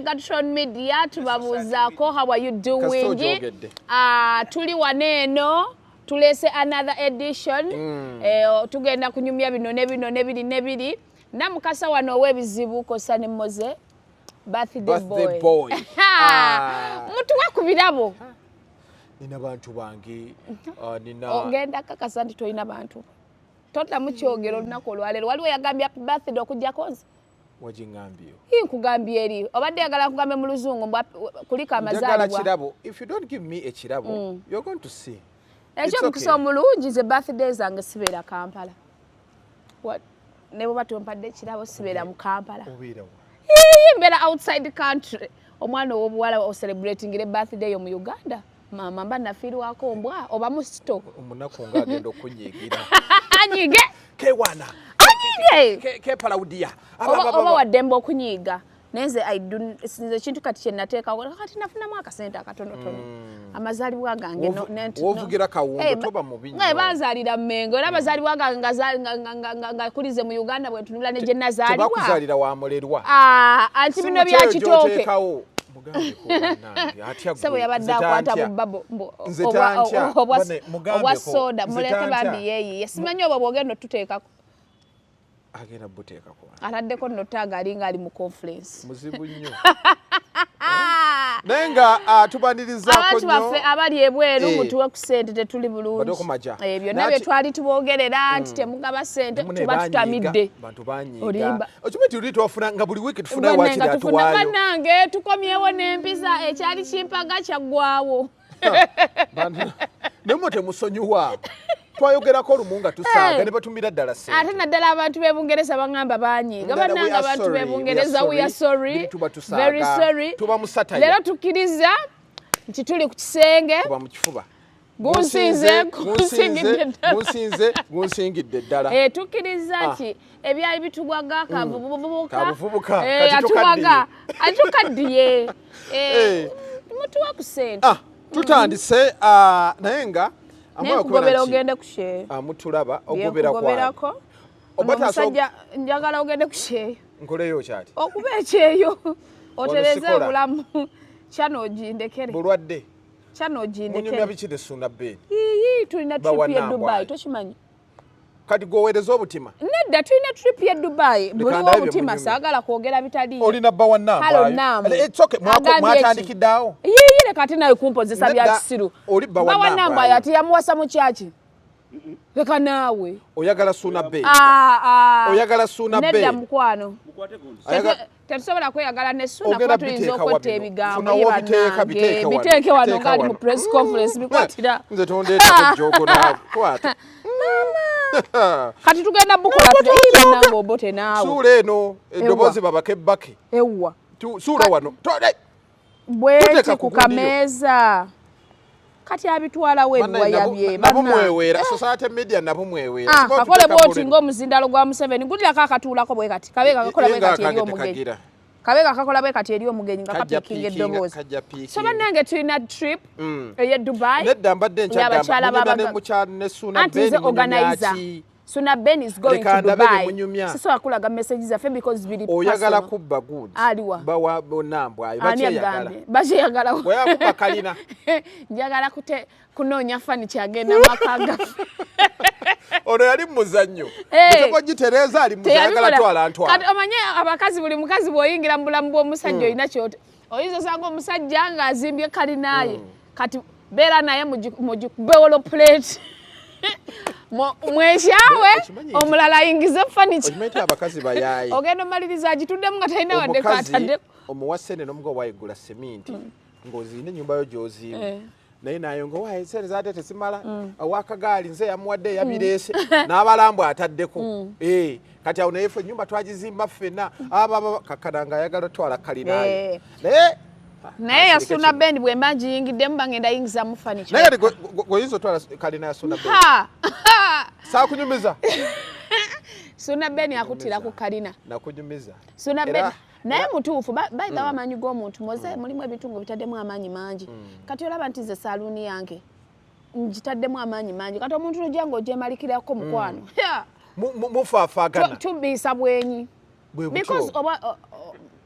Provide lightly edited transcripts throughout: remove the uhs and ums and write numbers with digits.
Megatron Media tubabuuzaako, how are you doing? Kasita ogyogedde. Ah, tuli wano eno tuleese another edition. Eh, tugenda kunyumya bino ne bino ne biri ne biri. Namukasa wano ow'ebizibu kosa ne Moze birthday Birthday boy. boy. Ah. Mutuwa ku birabo. Nina bantu bange, ah, nina Ogenda kakasa nti tolina bantu. Toddamu kyogera olunaku olwaleero. Waliwo yagambye happy birthday okuggyako nze. Wagiŋŋambyeyo. Ii, nkugambye eri. Obadde yagala nkugambe mu luzungu mbu kuliko Njagala amazaalibwa. kirabo. If you don't give me ekirabo, you're going to see. It's Ekyomukisa okay. omulungi ze birthday zange sibeera Kampala. Ne bweba tompadde ekirabo sibeera mu Kampala. Obeera wa? Ii, mbeera outside country. Omwana ow'obuwala ocelebratingire birthday yo mu Uganda. Maama mba nafiirwako mbwa oba musito. Omunaku ng'agenda okunyiigira. Anyige! Kewana. Anyige! Kepalawudiya. Oba waddembe okunyiiga. Naye nze nze ekintu kati kye nateekawo kati nafunamu akasente akatonotono. Amazaalibwa gange W'ovugira kawundo toba mubi nnyo. Eh, banzaalira Mmengo era amazaalibwa gange nga kulize mu Uganda bwe ntunula ne gye nazaalibwa. Tebakuzaalira wa mulerwa. Ah, anti bino bya kitooke. Gy'oteekawo. Mugambeko bannange, atya gwe? Ssebo yabadde Nze akwata tantya. bubabo Nze tantya. Bane, mugambeko. obwa soda Nze muleke tantya. bambi yeeyiye. Simanyi obwo bw'ogenda otuteekako. Agenda buteekako. Ataddeko nno taaga alinga ali mu conference. Muzibu nnyo. Naye nga ah, tubanirizaako Abantu baffe nnyo. abali ebweru Eh. mutuwe ku ssente, tetuli bulungi. Badde okumaja. Eh, byonna Nati- bye twali tuboogerera nti temugaba ssente Mune tuba banyiiga, tutamidde. bantu banyiiga. Olimba. Okimanyi nti luli twafuna nga buli wiiki tufunayo Bannange waakiri nga tufuna atuwaayo. bannange tukomyewo n'empisa ekyali kimpaga kyaggwawo. Naye mmwe temusonyiwa. Twayogerako lumu nga tusaaga Eh. ne batumira ddala ssente. Ate naddala abantu b'e Bungereza baŋŋamba banyiiga. Ddala, we Bannange are abantu sorry, b'e we Bungereza are we are sorry. Biri tuba tusaaga. Very sorry. Tuba mu satire. Leero tukkiriza nti tuli ku kisenge. Kuba mu kifuba. Gunsinze, gunsingidde ddala. Gunsinze, gunsingidde ddala. Eh, tukkiriza nti ebyali bitugwaga kabuvubuka. Kabuvubuka, Eh, kati atuwaga atukaddiye. Eh, Eh. mutuwa ku ssente. Ah, tutandise ah, naye nga Naye amala okubeera nkugobera nti, ogende ku kyeyo. ah, mutulaba ogobera kwani. Byenkugoberako. Oba Ono taso- omusajja njagala ogende ku kyeyo. Nkoleyo kyati. Okuba ekyeyo otereze sikola. obulamu kyano ogindekere. Bulwadde. Kyano Munyumya ogindekere. biki ne Suna Ben? Yiyi, tulina trip Bawa ye nambwayo. Dubai tokimanyi? Kati gweoweereza obutima. Nedda, tulina trip ye Dubai. Buliwo ndabe obutima munyumya. saagala kwogera bitaliiyo. Olina bba wa Halo, Nambwayo. Naamu. It's okay. Agambye Mwatandikidde awo. Yiyi, leka ate nawe kumpozesa bya Nedda, kisiru. oli bba wa Bba wa Nambwayo. Nambwayo ati yamuwasa mu kyaki? Leka naawe. Oyagala Suna Ben. Ah, ah. Oyagala Suna Nedda Ben. mukwano. Tetusobola kweyagala ne Suna Ogenda kuba tuyinza biteeka wa okwetta bino. ebigambo. Funa Ye w'obiteeka, bannange, biteeke wano. biteeke wano Biteeka ng'ali mu wano. press conference bikwatira. Nze tondeetako jjoogo naawe. Kwata. Kati tugenda bukola tutya? Ii, bannange obote naawe. Suula eno eddoboozi babake bake. Ewwa. Suula wano. Bweti Tuteeka ku ku gundiyo. kameeza. Kati abitwalawo ebiwaya bye. Nabo bannange. mweweera. Society media nabo mweweera. Ah, Singa kakole otuteeka bwoti bulemu. ng'omuzindalo gwa Museveni. Gulirako akatuulako bwe kati. Kabe kakola bwe Ye nga kati eri akange omugenyi. tekagira. Kabe kakola bwe kati eri omugenyi nga Kajja kapiikinga piikinga, eddoboozi. kajja piikinga. So bannange tulina trip ey'e Dubai. Nedda mbadde nkyagamba Ng'abakyala munyumya ne b'abaga- mukyala ne Suna Anti Ben nze munyumya organizer. ki? Suna Ben is going Leka to ndabe bye Dubai. munyumya. Sisobola kulaga message zaffe because biri Oyagala personal. kubba good. Aliwa? Bawa Nambwayo. Ani Bakyeyagala. agambye? Bakyeyagala. Bwe yakuba kalina. Njagala kunoonya furniture agenda maka gaffe. Ono yali mu muzannyo. Eh. Mutego gitereeza ali mu ayagala twala ntwala. Kati omanye abakazi buli mukazi bw'oyingira mu bulamu bw'omusajja olina kyote. Oyinza osanga omusajja ng'azimbye kalinaye. Kati beera naye mugikube wall plate. Mwekyawe Okimanyi nti- omulala ayingize furniture. Okimanyi nti abakazi bayaaye. Ogenda omaliriza agituddemu nga talina wadde Omukazi katadde. omuwa ssente n'omuga wayigula seminti ng'ozirina ennyumba yo gy'ozimba. Eh. Naye nayo nga waaye sente zaate tezimala owakagaali nze yamuwadde yabireese n'abalambu ataddeko. Eh, kati awo naye ffe ennyumba twagizimba ffenna aba kakkana ng'ayagala otwala kalinayo Eh. naye Naye ya asirike Suna kino. Ben bwe mba ngiyingiddemu bangenda yingizamu furniture. Naye kati gweoyinza otwala kalina ya Suna Ben? Ha! Ha! Saakunyumiza. Suna Ben akuttira ku kalina. Nakunyumiza. Suna Ben naye mutuufu by the way amaanyi g'omuntu moze mulimu ebintu ng'obitaddemu amaanyi mangi. Kati olaba nti nze saaluuni yange ngitaddemu amaanyi mangi. Kati omuntu lujja ng'ogyemalikirako mukwano. Mufaafaagana. Tubiisa bwenyi. Bwe butyo. Because oba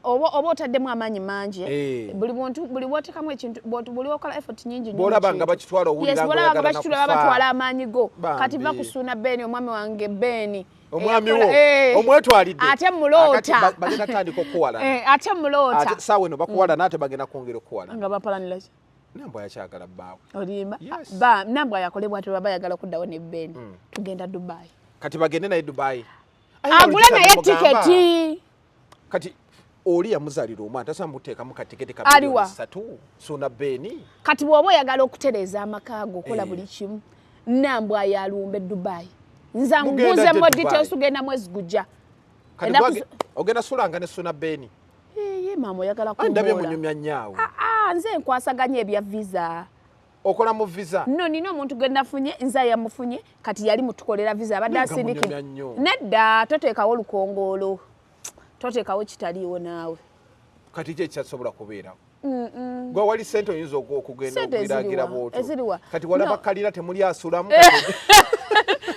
Oba otaddemu amaanyi mangi. Eh. Buli muntu, buli woteekamu ekintu, buli wokola effort nyingi nnyo mu Bw'olaba nga kintu. bakitwala, owulira Yes, nga bw'olaba nga oyagala bakitwala, nakufa. batwala amaanyi go. Bambi. Kati va ku Suuna Ben, omwami wange Ben. Omwami Eyakola- wo Eh. omwetwalidde. Ate muloota. Akati bagenda tandika okuwalana. Eh, ate muloota. Ate saawa eno bakuwalana, ate bagenda kwongera okuwalana. Nga bapalanira ki? Nambwa yakyagala bbaawe. Olimba. Yes. Ba Nambwa yakolebwa ati baba ayagala kuddawo ne Ben, tugenda Dubai. Kati bagende naye Dubai. Agule naye tiketi. Kati oli yamuzaalira omwana, tasobola muteekamu katiketi ka Aliwa? miliyoni 3, Suuna Beni. Kati bw'oba oyagala okutereeza amaka go, okola Eh. buli kimu, Nambwa yalumba e Dubai, nze Mugenda nguze ddi mo Dubai? details, tugenda mwezi gujja. Kati ogenda sulanga ne Suuna Beni? Ye maama, oyagala Ai, ndabye kumboola. munyumya nnyo. Ah, nze nkwasaganya ebya visa. Okola mu visa? No, nina omuntu gwe nafunye, nze yamufunye, kati yali mutukolera visa, abadde Nga asindike. munyumya nnyo. Nedda, toteekawo lukongoolo, toteekawo kitaliiwo naawe. Kati ki ekyasobola kubeerawo? Gwe wali sente oyinza okugenda Sente okugiragira eziriwa? bwotyo? Eziriwa? Kati walaba No. kalina temuli asulamu.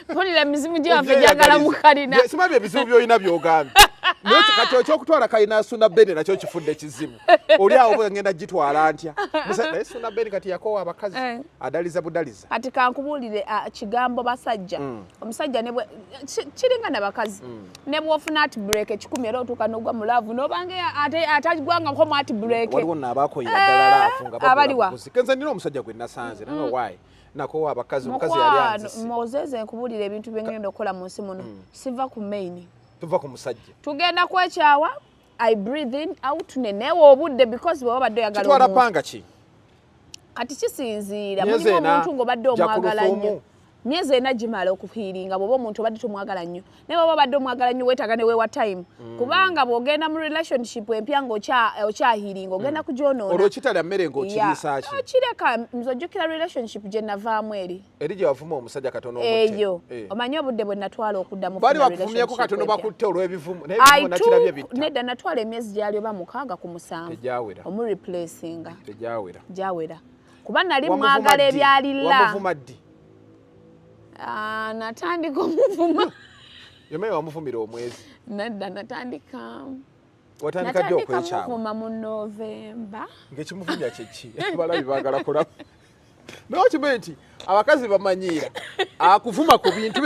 Mpulira emizimu gyaffe gyagala mu kalina. Simanyi ebizibu byolina byogambye, naye kati ekyokutwala kalina Suna Beni nakyo kifudde kizibu. Oli awo ngenda gitwala ntya? Naye Suna Beni kati yakoowa abakazi. Eh. Adaliza budaliza. Kati kankubuulire, kigambo basajja, omusajja ne kiringa nabakazi, ne bwofuna heartbreak 100, era otuuka n'ogwa mu love n'obanga ate atagwangako mu heartbreak. Waliwo naabakoyera ddala love nga bagula Abaliwa? buguzi. Kenze nina omusajja gwe nasanze nanga why nakoowa abakazi, omukazi yali Mukwano, anzise. Mozeze, nkubuulira ebintu byengenda okukola mu nsi muno, siva ku main. Tuva ku musajja. Tugenda kwekyawa, I breathe in out, neneewa obudde, because bwe wabadde oyagala Kitwala omuntu. panga ki? Kati kisinziira. Myezi Mulimu 4, omuntu ng'obadde omwagala nnyo. jakulufuumu. Myezi 4 gimala okuhealinga bw'oba omuntu obadde tomwagala nnyo, naye bw'oba obadde omwagala nnyo, weetaaga ne weewa time, kubanga bw'ogenda mu relationship empya ng'okyahealinga, ogenda kugyonoona. Olwo kitalya mmere ng'okiriisa ki? Okireka. Nze ojjukira relationship gye navaamu eri. Eri gye wavuma omusajja katono omutte. Eyo. Eh. Omanyi obudde bwe natwala okuddamu Baali okufuna bakuvumyeko relationship katono empya? bakutte olw'ebivumo, naye I ebivumo nakirabye took- bitta. Nedda, natwala emyezi gyali oba 6 ku 7. Tegyawera. Omureplacinga. Tegyawera. Gyawera, kuba nali Wamuvuma mwagala ddi? ebyalira. Wamuvuma ddi? Ah, natandika omuvuma. Yomaye wamuvumira omwezi? Nedda, natandika Watandika ddi natandika okwekyawa? muvuma mu Novemba. Ng'ekimuvumya kyeki? Abalabi baagala kulaba. Naye okimanyi nti abakazi bamanyiira akuvuma ku bintu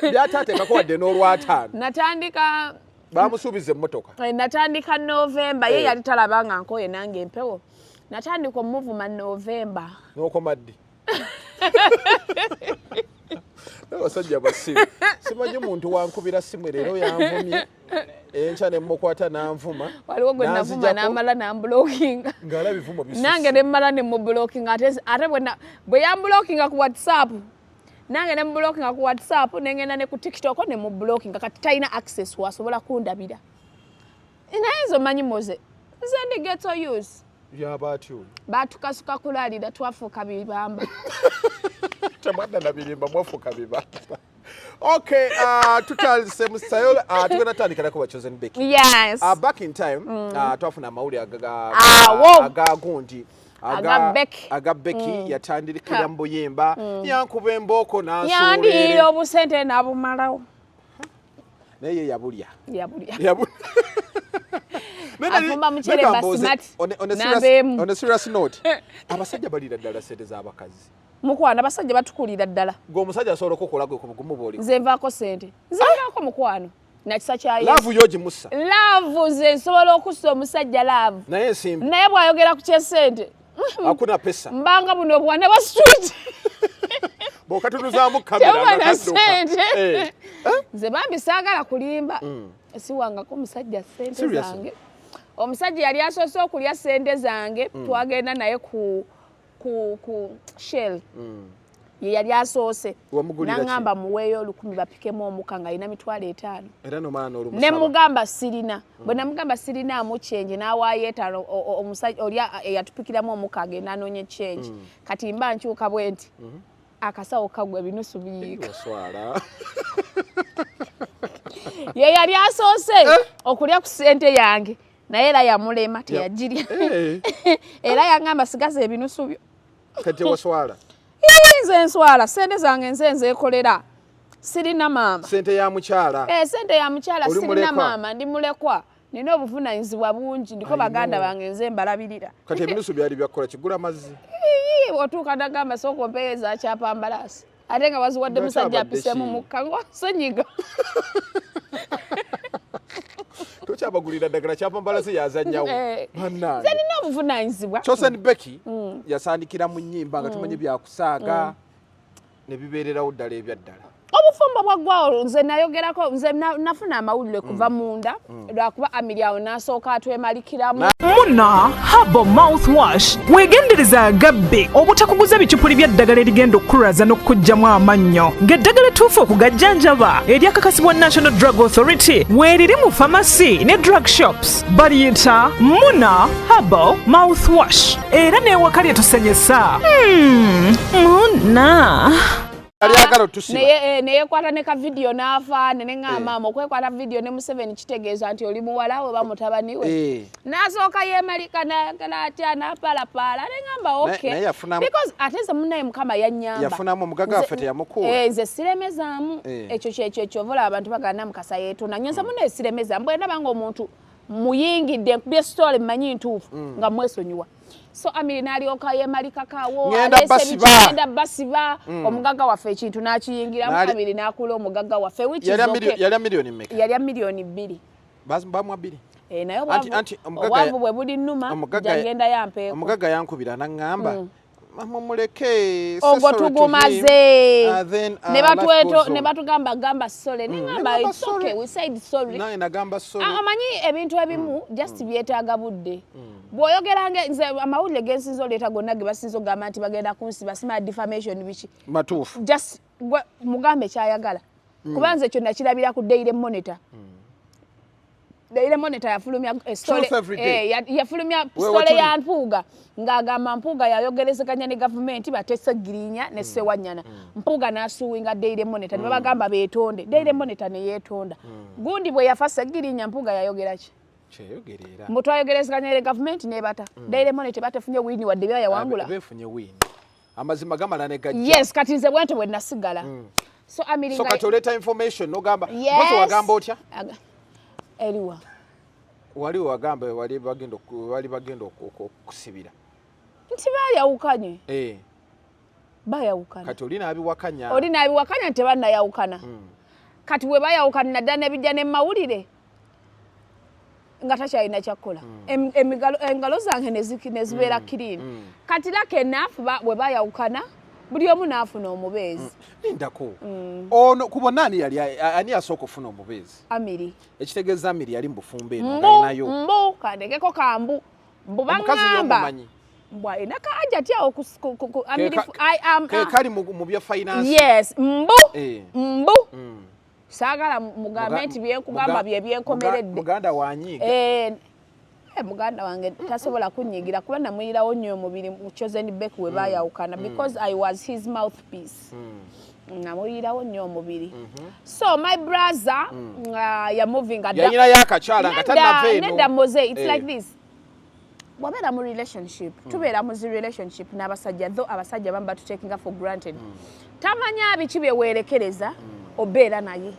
byataateekako wadde n'olwataano. Natandika Bamusuubiza emmotoka. Eh, natandika Novemba ye Eh. yali talaba nga nkoye nange empewo. Natandika omuvuma Novemba. N'okoma ddi? Abasajja basiru. Simanyi muntu wankubira simu leero yanvumye, enkya ne mukwata n'anvuma. Waliwo gwe navuma N'anzijjako n'amala namblockinga. Ng'alaba ebivumo bisusse. Nange nemmala nemublockinga, ate bwe yamblockinga ku WhatsApp, nange nemublockinga ku WhatsApp, nengenda ne ku TikTok nemublockinga. Kati talina access wasobola kundabira. Naye nze omanyi Moze, nze ndi ghetto youth. Yaba atyo oyo. Batukasuka kulalira, twafuuka bibamba. Temwadda na birimba, mwafuuka bibamba. Okay, tutandise mu style, tugenda tutandikira ku Chosen Becky. Yes. Back in time, twafuna amawulire Awo. aga gundi Aga Becky. Aga Becky yatandikira mu buyimba, yankuba embooko Yandiira n'ansuulira obusente nabumalawo. Naye ye yabulya. Yabulya. Naye Afumba muceere naye kambuuze, basmati, on a nambeemu. On a serious note, abasajja balira ddala sente z'abakazi? Mukwano, abasajja batukulira ddala. Gwe omusajja asobola okukola gwe ku bugumu bw'oli? Nze nvaako sente, nze nvaako, mukwano, nakisa kya Yesu. Love yo gimussa? Love, nze nsobola okussa omusajja love. Naye ensimbi? Naye bw'ayogera ku kyesente, Hakuna pesa. Mbanga buno bwana bwa street. Bw'okatunuzaamu kamera Tewaba nga na kadduka. sente. Eh. Nze bambi saagala kulimba, siwangako musajja sente Seriously? zange. Omusajja yali asoose okulya sente zange, twagenda naye ku Shell, ye yali asoose. Wamugulira ki? Naŋŋamba muweeyo 1,000 bapikemu omuka, nga alina 50,000. Era nomala Ne n'olumusaba? mugamba sirina. Bwe namugamba sirinaamu change, n'awaayo 5, omusajja oli eyatupikiramu omuka agenda anoonye change. Kati mba nkyuka bwe nti, akasawo kagwa, ebinusu biyiika. Oswala. Ye yali asoose okulya ku ssente yange, naye era yamulema, teyagirya. Eh, Era yaŋŋamba sigaza ebinusu byo. Kati waswala? Ii, nze nswala sente zange, nze nzeekolera, sirina maama. Sente ya mukyala? Eh, sente ya mukyala. Oli Sirina mulekwa? maama, ndi mulekwa. Nina obuvunanyizibwa bungi, ndiko baganda bange nze mbalabirira. Kati ebinusu byali byakukola kigula mazzi. Otuuka nagamba sooka ompeereza kyapa mbalaasi, ate nga waziwadde Nga musajja kyabadde apiseemu ki? mukka ng'osonyiga. Tokyabagulira ddagala, kyapa mbalasi yazannyawo. Bannange. Nze nina obuvunanyizibwa. Chosen Becky yasandikira mu nnyimba nga tumanyi byakusaaga ne bibeererawo ddala ebyaddala. Obufumbo bwaggwawo. Nze nayogerako, nze nafuna amawulire kuva munda, lwakuba Amiri awo n'asooka atwemalikiramu. Muna Herbal Mouthwash, weegendereza agabbe obutakuguza bicupuli by'eddagala erigenda okukulaza n'okukuggyamu amannyo, ng'eddagala ettuufu okugajjanjaba eryakakasibwa National Drug Authority weeriri mu famasi ne drug shops. Baliyita Muna Herbal Mouthwash, era n'ewaka lyetusenyesa. Muna. Ali agala otusiba. Neyekwata ne ka video n'afa, ne neŋŋamba, maama, okwekwata video ne Museveni kitegeeza nti oli muwala we ba mutabani we. N'asooka yeemalika, nayagala atya, n'apalapaala, neŋŋamba okay. Naye Because ate nze munnaye Mukama yannyamba. Yafunamu omugagga waffe teyamukuula. Nze siremezaamu. Ekyo kyekyo ekyova olaba abantu bagamba Mukasa yeetunda nnyo. Nze munnaye siremezaamu. Bwe ndaba ng'omuntu muyingidde, nkubye story, mmanyi ntuufu, nga mwesonyiwa. So Amiri n'alyoka yeemalikakawo. Ngenda aleese basiba. biki, ngenda basiba. Omugagga waffe ekintu n'akiyingiramu. Amiri n'akula omugagga waffe, which is Yalya okay. Yalya miliyoni mmeka? Yalya 2 miliyoni. Bamwa 2. Eh, naye Anti obwavu bwe buli nnuma, jagenda yampeeko. Omugagga yankubira naŋŋamba, "Mama, muleke." Ogwo tugumaze. Ne Ne batugamba gamba sorry, neŋŋamba Negamba it's okay, sorry. we said sorry. Naye nagamba sorry. Ah, omanyi ebintu ebimu just byetaaga budde. Bw'oyogera nze amawulire gensinza oleeta gonna ge basinza okugamba nti bagenda kunsiba, sima defamation biki, Matuufu. just gwe mugambe kyayagala, kuba nze ekyo nakirabira ku Daily Monitor. Daily Monitor yafulumya Truth every day. Yafulumya We story wetuli. ya Mpuuga ng'agamba Mpuuga yayogerezeganya ne gavumenti batese Girinya ne Sewanyana. Mpuuga n'asuwinga Daily Monitor ne babagamba beetonde. Daily Monitor ne yeetonda. Gundi bwe yafa, Segirinya, Mpuuga yayogera ki? Kyeyogerera. Mbu twayogerezeganya ne gavumenti nebata. Daily Monitor batefunye win wadde bya yawangula. Befunye win, amazima gamala ne gajja. Yes, kati nze bwentyo bwe nasigala. So Amiri So kati oleeta information nogamba Yes. mpozi wagamba otya? Eriwa? Wali wagamba wali bagenda okusibira. Nti bayawukanye. Bayawukana. Kati oli n'abiwakanya. Oli n'abiwakanya nti tebannayawukana. Kati bwe bayawukana naddala nebijja ne mawulire nga takyalina kyakkola, engalo zange ne zibeera clean. Kati lucky enough bwe bayawukana buli omu n'afuna omubeezi. Lindako, ono ku bonna ani yali ani yasooka okufuna omubeezi? Amiri. Ekitegeeza Amiri yali mu bufumbo eno nga Mbu alinayo. Mbu kandekeko kambu mbu Omukazi baŋŋamba y'omumanyi. Mbu alina ka ajati awo Amiri I am Ke kali mu bya finance. Yes, mbu mbu saagala mugambe nti byenkugamba bye byenkomeredde. Muganda wanyiiga. Eh, muganda wange tasobola kunyigira kuba namuyirawo nnyo omubiri mu Chosen Becky we bayawukana, because I was his mouthpiece. Namuyirawo nnyo omubiri. So my brother yamovinga Yayinayo akakyala nga tannava eno. Nedda Moze, it's like this: bw'obeera mu relationship, tubeera mu zi relationship n'abasajja, though abasajja bamu batutekinga for granted. Tamanya biki bye weerekereza obeera naye,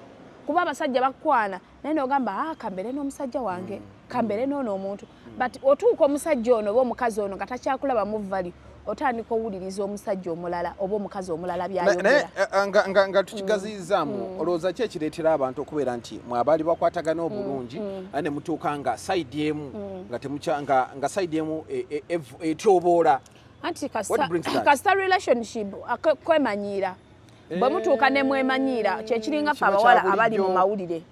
kuba abasajja bakwana naye nogamba, ah, kambeere n'omusajja wange, kambeere n'ono omuntu. But otuuka omusajja ono oba omukazi ono nga takyakulabamu value, otandika owuliriza omusajja omulala oba omukazi omulala Naye byayogera. nga tukigaziyizaamu, olowooza ki ekireetera abantu okubeera nti mwe abaali bakwatagana obulungi, aye ne mutuuka nga side emu nga temukya nga side emu etyoboola? Anti What brings that? kasita relationship kwemanyiira, bwe mutuuka ne mwemanyiira, kyekiringa ffe Kiba kya abawala abali mu bulijjo. mawulire.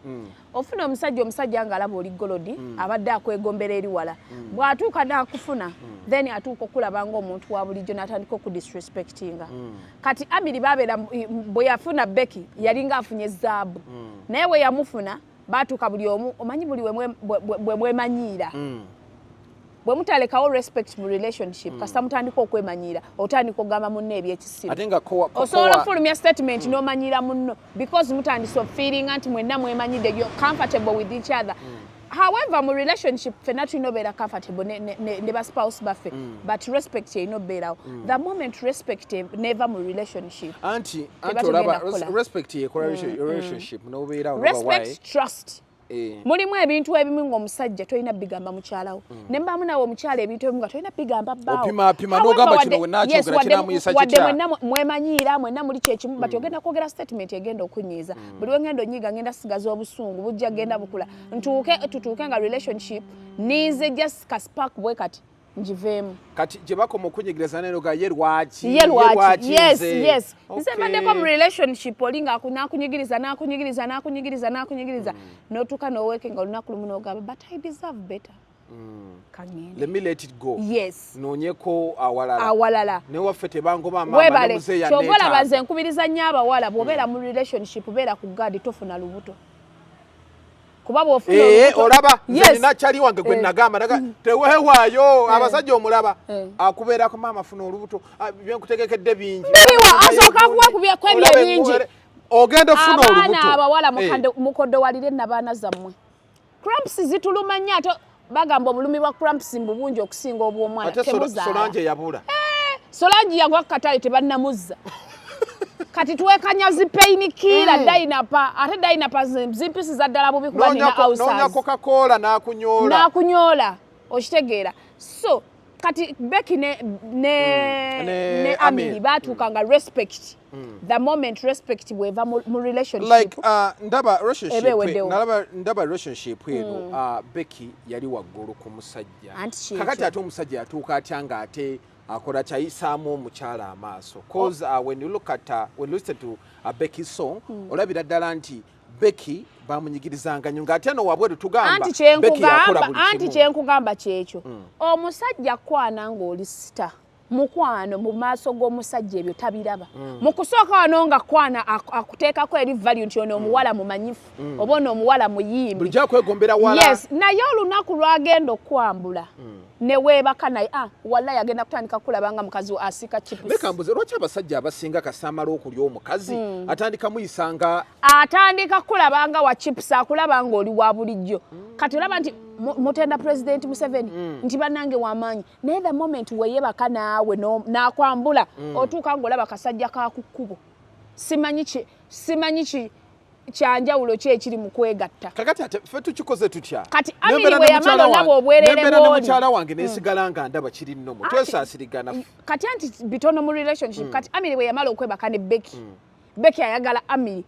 Ofuna omusajja, omusajja ng'alaba oli gold, abadde akwegombera eri wala, bw'atuuka n'akufuna, then atuuka okulaba ng'omuntu wa bulijjo n'atandika okudisrespectinga. Kati Amiri babeera bwe yafuna Becky yalinga afunye zaabu, naye bwe yamufuna baatuuka buli omu, omanyi buli bwe mwemanyiira, bwe mutalekawo respect mu relationship, kasita mutandika okwemanyiira, otandika okugamba munno ebyekisiru. Ate nga Osobola okufulumya statement n'omanyiira munno because mutandise ofeelinga nti mwenna mwemanyidde, you're comfortable with each other. However, mu relationship ffenna tulina obeera comfortable ne ba spouse baffe, but respect erina obeerawo. The moment respect neva mu relationship, Anti teba olaba tugenda kukola. respect yekola relationship n'obeerawo noba Respect, trust. Mulimu ebintu ebimu ng'omusajja tolina bigamba mukyalawo, ne mbaamu nawe omukyala ebintu ebimu nga tolina bigamba bbaawo. Opimaapima However, n'ogamba kino we naakyogera yes, kinaamuyisa wadde kitya? mwenna mwemanyiira, mwenna muli kyekimu, but ogenda kwogera statement egenda okunyiiza. Buli wengenda onyiiga, ngenda sigaza obusungu, bujja genda bukula, ntuuke tutuuke nga relationship ninze just ka spark bwe kati ngiveemu. Kati gye bakoma okunyigiriza neno ga ye lwaki? Ye lwaki? Yes. Nze? Yes, nze mbaddeko mu relationship oli nga nakunyigiriza, nakunyigiriza, nakunyigiriza, nakunyigiriza, n'otuuka n'oweeke nga olunaku lumu n'ogamba, "But I deserve better, kaŋŋende." Let me let it go. Yes. Noonyeko awalala. Awalala. Newaffe tebangoba maama ne Webale. muzeeyi Kyova olaba aneetaaga. nze nkubiriza nnyo abawala, bw'obeera mu relationship, beera ku guard, tofuna lubuto, kuba bw'ofuna olubuto- Olaba nze nina kyali wange gwe nagamba naga teweewaayo abasajja, omulaba akubeerako, "Maama, funa olubuto, ah, byenkutegekedde bingi." Biriwa? Asooka akuwa ku kwebyo Olaba ebingi. Ogenda ofuna Abaana olubuto. abawala, mukodowalire nabaana zammwe. Cramps zituluma nnyo, ate bagamba obulumi bwa cramps mbu bungi okusinga obw'omwana. Ate Temuzaala. Solange yabula. Solange yagwa ku katale, tebannamuzza. Kati twekanya zi pain killer, Dynapar, ate Dynapar zimpisiza ddala bubi kuba nina Noonya ulcers. Coca-Cola n'akunyoola. N'akunyoola, okitegeera? So kati Becky ne Ne ne Amiri Amir. batuuka nga respect, the moment respect bweva mu relationship, Like ndaba relationship eba eweddewo. Ndaba relationship eno, Becky yali waggulu ku musajja. Anti kyekyo. Kakati ate omusajja yatuuka atya nga ate akola kyayisaamu omukyala amaaso? Cause when you look at when you listen to Becky's song, olabira ddala nti Becky bamunyigirizanga nnyo, ng'ate no wabweru tugamba Anti Becky yakola kyenkugamba buli anti kimu. Kyenkugamba kyekyo, omusajja kwana ng'oli star, mukwano, mu maaso g'omusajja ebyo tabiraba. Mu kusooka wano nga kwana akuteekako eri value nti ono omuwala mumanyifu oba ono omuwala muyimbi. Bulijjo akwegombera wala. Yes, naye olunaku lwagenda okwambula ne weebaka naye, ah, wallahi agenda kutandika kulaba nga mukazi we asiika chips. Leka mbuze, lwaki abasajja abasinga kasaamala okulya omukazi atandika muyisanga? Atandika kulaba nga wa chips, akulaba nga oli wa bulijjo. Kati olaba nti mutenda President Museveni nti bannange wamaanyi, naye the moment weyebaka naawe n'akwambula, otuuka ng'olaba kasajja ka ku kkubo. Simanyi ki kyanjawulo ki ekiri mu kwegatta. Kakati ate ffe tukikoze tutya? Kati Amiri Nembeera bwe ne yamala mukyala olaba obwerere nembeera ne bw'oli. mukyala wange nensigala nga ndaba kiri nnomo, twesaasirigana. Kati anti bitono mu relationship. Kati Amiri bwe yamala okwebaka ne Becky, Becky ayagala Amiri,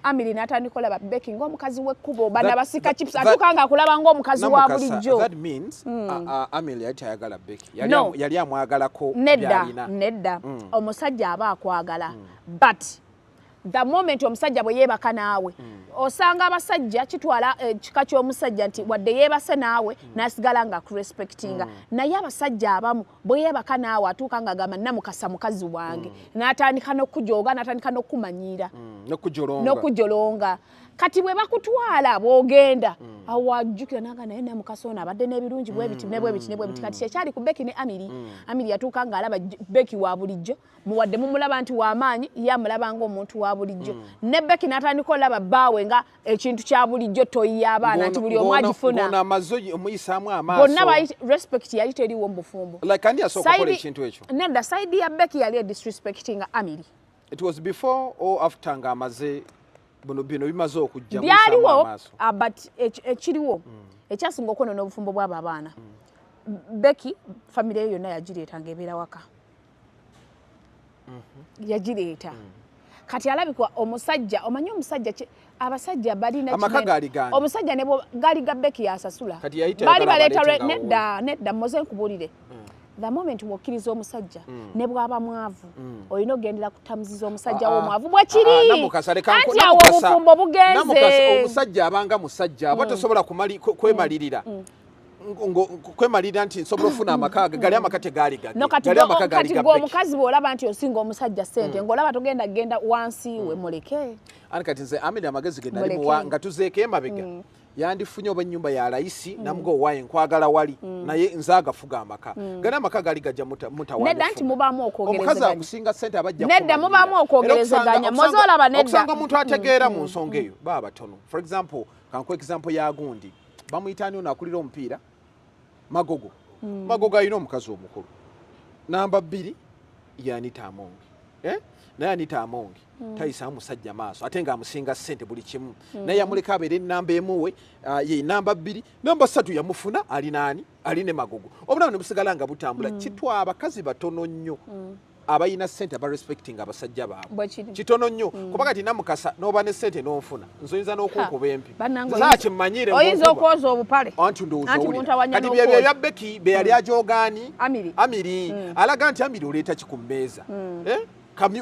Amiri n'atandika olaba Becky ng'omukazi w'ekkubo, bana basika chips, atuuka nga akulaba ng'omukazi wa Namukasa, bulijjo. That means Amiri yali tayagala Becky. Yali No. yali amwagalako Nedda. byalina. Nedda, omusajja aba akwagala, but the moment omusajja bwe yeebaka naawe, osanga abasajja kitwala kika ky'omusajja nti wadde yeebase naawe n'asigala nga akurespectinga, naye abasajja abamu bwe yeebaka naawe atuuka ng'agamba, "Namukasa mukazi wange," n'atandika n'okujooga, n'atandika n'okumanyiira. N'okujolonga. N'okujolonga. Kati bwe bakutwala bw'ogenda awo wajjukira naga, "Naye namukasa ono abadde n'ebirungi bwe biti ne bwe biti ne bwe biti." Kati kyekyali ku Becky ne Amiri. Amiri yatuuka ng'alaba Becky wa bulijjo, muwadde mumulaba nti w'amaanyi, ye amulaba ng'omuntu wa bulijjo, ne Becky n'atandika olaba bbaawe nga ekintu kya bulijjo, toyi y'abaana, nti buli omu agifuna. Ng'ono amaze omuyisaamu amaaso. Bonna respect yali teriiwo mu bufumbo. Like ani yasooka okukola ekintu ekyo? Nedda, side ya Becky yali edisrespectinga Amiri. It was before or after ng'amaze bino bimaze okujja muyisaamu Byaliwo amaaso? But ekiriwo ekyasinga okwonoona obufumbo bw'abo abaana, Becky famire ye yonna yagireeta ng'ebeera waka, yagireeta. Kati alabika omusajja, omanyi omusajja abasajja balina Amaka kinene. gaali gaani? Omusajja ne gaali ga Becky, yasasula. Kati yali Baali tayagala baleeta abaleete nga nedda, nedda, moze nkubuulire, the moment wokkiriza omusajja ne bw'aba mwavu, olina ogendera ku tamuziza omusajja Ah, ah. w'omwavu bwekiri. Ah, Namukasa, leka Anti awo obufumbo bugenze. Namukasa, omusajja abanga musajja, aba tosobola kwemalirira kwemalirira nti nsobola ofuna amaka ge. Gali amaka tegaali gage. No, kati Gali amaka gaali kati ga gwe Becky. omukazi bw'olaba nti osinga omusajja ssente, ng'olaba togenda genda wansi we, muleke. Ani kati nze Amiri amagezi ge nali Muleke. muwa nga tuzeeko emabega, yandifunye oba ennyumba ya layisi namuga, "Owaaye nkwagala wali, naye nze agafuga amaka." Gali amaka gaali gajja mutawaanya Nedda, nti okufuga. mubaamu Omukazi okwogerezeganya. akusinga ssente abajja Nedda, kukumalirira. mubaamu Era okwogerezeganya. Moze olaba nedda. Okusanga omuntu ategeera mu nsonga eyo baba batono. For example, kankuwa example ya gundi, bamuyita ani ono akulira omupiira, Magogo. Magogo alina omukazi omukulu, namba 2 ye Anita Among. Eh? Naye Anita Among tayisaamu musajja maaso, ate ng'amusinga ssente buli kimu, naye yamuleka abeere enamba emuwe, ye namba 2, namba 3 yamufuna ali naani, ali ne Magogo, obulamu ne busigala nga butambula. Kitwa abakazi batono nnyo abalina ssente aba respecting abasajja baabwe. Bwe kiri. Kitono nnyo, kuba kati Namukasa n'oba ne ssente n'onfuna, nze oyinza n'okunkuba empi. Bannange, Saakimanyire. Oyinza okwoza obupale. Anti ndowooza Anti owulira. buntawanya Kati byebyo n'okwoza. ebya Becky be yali ajogaani. Amiri. Amiri alaga nti Amiri oleeta ki ku mmeeza? Eh?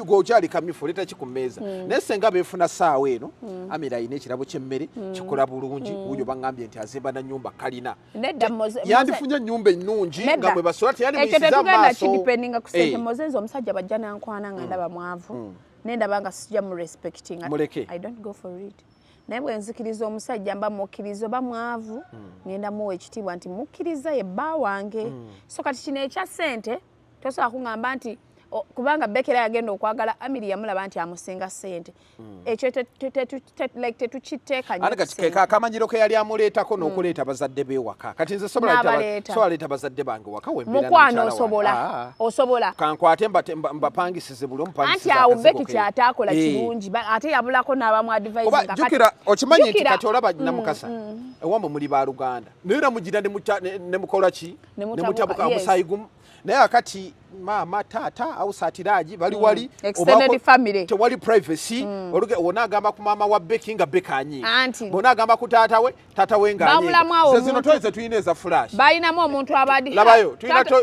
Gwe okyali kamyufu, oleeta ki ku mmeeza? Naye senga beefuna saawa eno, Amiri alina ekirabo ky'emmere, kikola bulungi. Wuuyo baŋŋambye nti azimba na nnyumba kalina. Nedda, Yandifunye ennyumba ennungi nga Nedda. mwe basula, Ekyo teyandimuyisiza tetugenda maaso. kidependinga ku sente. Eh. Moses, omusajja bajja nankwana nga ndaba mwavu, nendaba nga sijja mu respectinga, Muleke. I don't go for it. Naye bwe nzikiriza omusajja, mba mukkiriza oba mwavu, ngenda muwa ekitiibwa nti mukkiriza ye bba wange. So kati kino ekya ssente tosobola kuŋŋamba nti kubanga Bekera yagenda okwagala Amiri, yamulaba nti amusinga ssente. Ekyo like tetukiteeka nnyo Ate ku kati ssente. ke akamanyiro ke yali amuleetako n'okuleeta bazadde be waka. Kati nze sobola N'abaleeta. Sobola leeta bazadde bange waka wembeera ne Mukwano, mukyala wange. osobola. Ah. Osobola. Kankwate mbapangisize buli omu Anti pangisize awo akazigo Becky ke. kyataakola kirungi. Ate yabulako n'abamu Oba advising. jjukira, okimanyi nti kati olaba Namukasa, ewammwe muli baluganda, naye era mugira ne mukola ki? Ne Ne mutabuka, mutabuka, yes. omusaayi gumu. Naye akati maama, taata, ausatiraagi bali wali, Extended family. Tewali privacy. Wona agamba ku maama wa Becky nga Becky anyiiga, Anti. bona agamba ku taata we, taata we nga Babulamu awo anyiiga. Ze zino omuntu- toyi zetulina eza flash. Balinamu omuntu abadi. Labayo,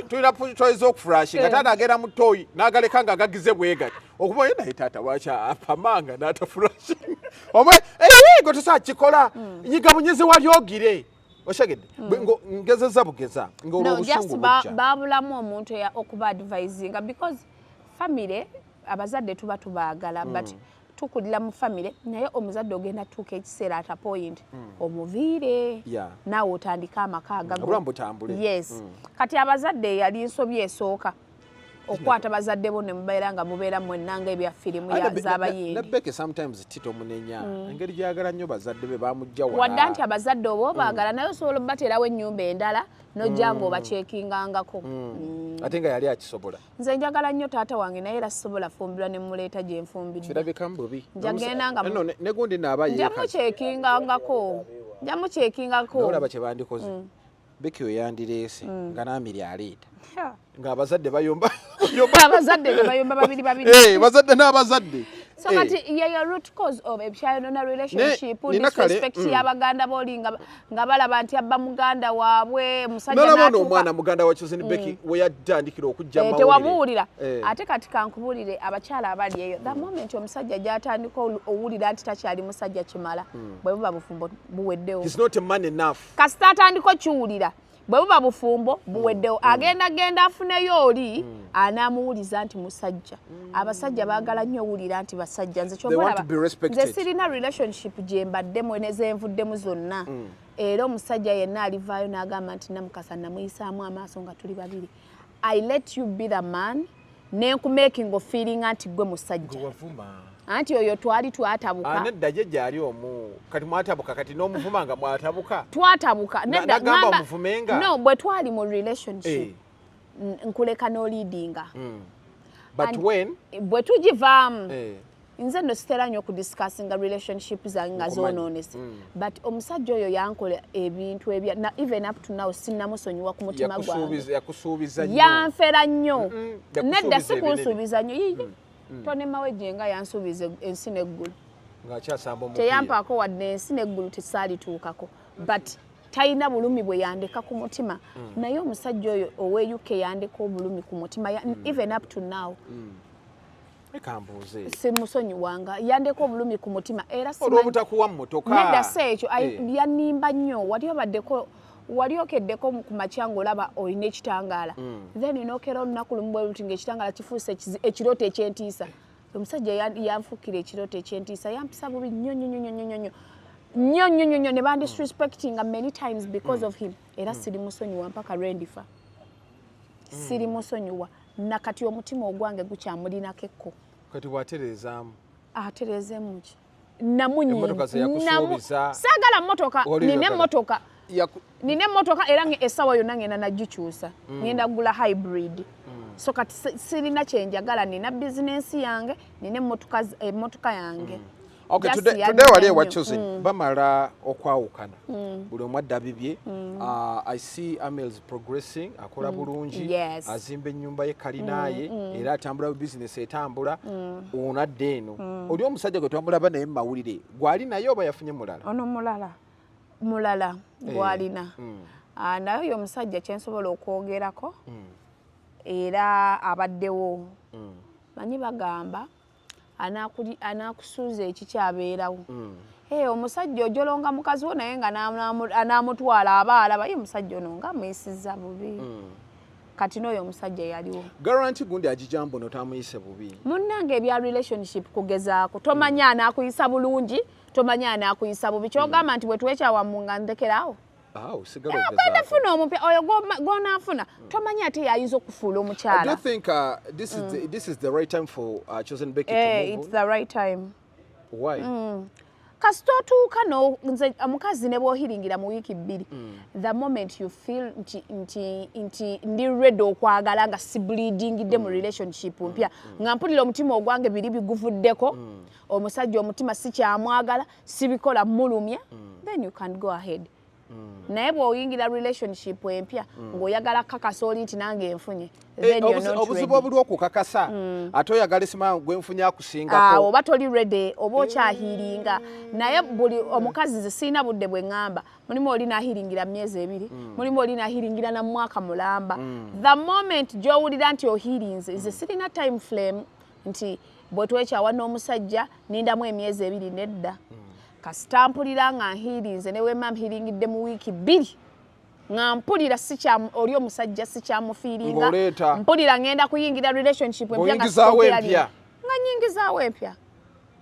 tulina toyi z'okuflash nga Eh. taata agenda mu toyi n'agaleka nga gagize bwegati okuba ye. Naye taata lwaki apamanga n'ataflash omwe gwe tosobola kikola? Nyiga bunyizi wali ogire oshegedde. Ngezeza bugeza ng'olwo No, just obusungu bujja. Babulamu omuntu okuba advisinga, because family, abazadde tuba tubaagala, but tukulira mu family, naye omuzadde ogenda tuuka ekiseera at a point omuviire, naawe otandike amaka agago. Obulamu butambule. Yes. Kati abazadde yali nsobi esooka okukwata bazadde bo ne mubeera nga mubeera mwenna nga ebya firimu Ate ne z'abayindi. Becky sometimes tito munenya engeri gyagala nnyo bazadde be, bamujja wala. Wadde nti abazadde oba obaagala, naye osobola obateerawo ennyumba endala n'ojja nga obakyekingangako. Ate nga yali akisobola. Nze njagala nnyo taata wange, naye era sisobola fumbirwa ne muleeta gye nfumbiddwa. Kirabikamu bubi. Nja genda nga No, ne gundi naaba nja yeekaza. mukyekingangako, nja mukyekingako. Naye olaba kye bandikoze, Becky we yandireese nga n'Amiri aleeta, ng'abazadde bayomba. Abazadde nga bayomba babiri babiri. Eh, bazadde n'abazadde. So Eh, kati yeyo root cause of ekyayonona relationship, Nina kale, disrespect y'abaganda b'oli nga balaba nti abba muganda waabwe musajja Nolaba ono n'atuuka- omwana muganda wa Chosen Becky we yatandikira okujja Eh, mawulire. Tewamuwulira. Eh. Ate kati kankubulire, abakyala abali eyo, the moment omusajja gy'atandika owulira nti takyali musajja kimala, bwe buba bufumbo buweddewo. He's not a man enough. Kasita atandika okiwulira, bwe buba bufumbo buweddewo. Agenda genda afuneyo oli anaamuwuliza nti musajja. Abasajja baagala nnyo owulira nti basajja. Nze They want to be respected. nze sirina relationship gye mbaddemu nezenvuddemu zonna, era omusajja yenna alivaayo n'agamba nti Namukasa namuyisaamu amaaso nga tuli babiri, I let you be the man nenkumaking ofeelinga nti gwe musajja. Wavuma. Anti oyo twali twatabuka. Ah, nedda, je gyali omu kati mwatabuka, kati n'omuvuma nga mwatabuka. Twatabuka. Nedda, Nagamba ngamba- omuvumenga? No, bwe twali mu relationship, Eh. nkuleka n'oliidinga. But when Bwe tugivaamu, nze nno sitera nnyo okudiscussinga relationship zange nga Nkumanyi. zoonoonese, but omusajja oyo yankola ebintu ebya na even up to now sinnamusonyiwa ku mutima gwange. Yakusuubiza nnyo. Yanfera nnyo. Yakusuubiza Nedda, si ebinene. kunsuubiza nnyo. Yiye tonemaweje nga yansuubiza ensi n'eggulu. Ng'akyasamba omupiira. Teyampaako wadde ensi n'eggulu, tesaalituukako, but talina bulumi bwe yandeka ku mutima. Naye omusajja oyo owe UK yandeka obulumi ku mutima, even up to now. Leka mbuuze. Simusonyiwanga, yandeka obulumi ku mutima era Olw'obutakuwa mmotoka. Nedda, si ekyo. Eh. Yannimba nnyo. Wali obaddeko, wali okeddeko ku makya ng'olaba olina ekitangaala, then nokera olunaku lumu bwe luti ng'ekitangaala kifuuse ekirooto ekyentiisa. Omusajja yanfuukira ekirooto ekyentiisa, yampisa bubi nnyo nnyo nnyo nnyo nnyo nnyo nnyo nnyo nnyo nnyo, ne bandisrespectinga many times because of him. Era sirimusonyiwa mpaka lwendifa, sirimusonyiwa. Nakati omutima ogwange gukyamulinako ekko. Kati bw'atereezaamu. Atereezeemu ki? Emmotoka ze yakusuubiza. Saagala mmotoka. Wali Nina oyagala. emmotoka, nina emmotoka, era essaawa yonna ngenda nagikyusa, ngenda kugula hybrid. So kati sirina kyenjagala, nina bizinensi yange, nina emmotoka yange. Okay, Just today, yadde today wali ewa nnyo. Chosen bamala okwawukana, buli omu adda bibye. I see Amels progressing, akola bulungi, azimba ennyumba ye kalinaye, era atambula, business etambula. Ono adda eno, oli omusajja gwe twamulaba naye mu mawulire, gwali naye oba yafunye mulala? Ono mulala, mulala gwalina. Ah, naye oyo omusajja kyensobola okwogerako, era abaddewo. Manyi bagamba anaakusuuza ekikyabeerawo. Eh, omusajja ojolonga mukazi wo, naye nga anaamutwala aba alaba ye omusajja ono nga amuyisizza bubi. Kati n'oyo omusajja yaliwo. Guarantee gundi agijambo no tamuyise bubi. Munnange, ebya relationship kugezaako, tomanya anaakuyisa bulungi, tomanya anaakuyisa bubi. Kyogamba nti bwe twekyawamu nga ndekeraawo? Ah, osigala Ogenda ogezaako. funa omupya. Oyo gw'onaafuna tomanya ate yayinza okufuula I omukyala. do think this is the right time for Chosen Becky Eh, to move it's on. the right time. Why? Kasita otuuka no nze omukazi ne bw'ohealingira mu wiiki 2, the moment you feel nti ndi ready okwagala nga sibleedingidde mu relationship mpya, nga mpulira omutima ogwange biri biguvuddeko, omusajja omutima sikyamwagala, sibikola mulumya, then you can go ahead. Naye bw'oyingira relationship empya ng'oyagala kakasa oli nti nange nfunye, then you're not Obuzibu ready. obuli okukakasa, ate oyagala esima gwenfunye Awo akusingako. oba toli ready, oba okyahealinga. Naye buli omukazi, nze sirina budde bwe ŋŋamba. Mulimu oli nahealingira myezi 2, mulimu oli nahealingira na mwaka mulamba. The moment gy'owulira nti ohealinze, nze sirina time frame nti bwe twekyawa n'omusajja nindamu emyezi 2. Nedda, kasita mpulira nga nhealinze, ne wema mhealingidde mu wiiki 2, nga mpulira oli omusajja sikyamufeelinga, Ng'oleeta. mpulira ngenda kuyingira relationship empya nga Ng'oyingizaawo sikompera empya. Nga nyingizaawo empya.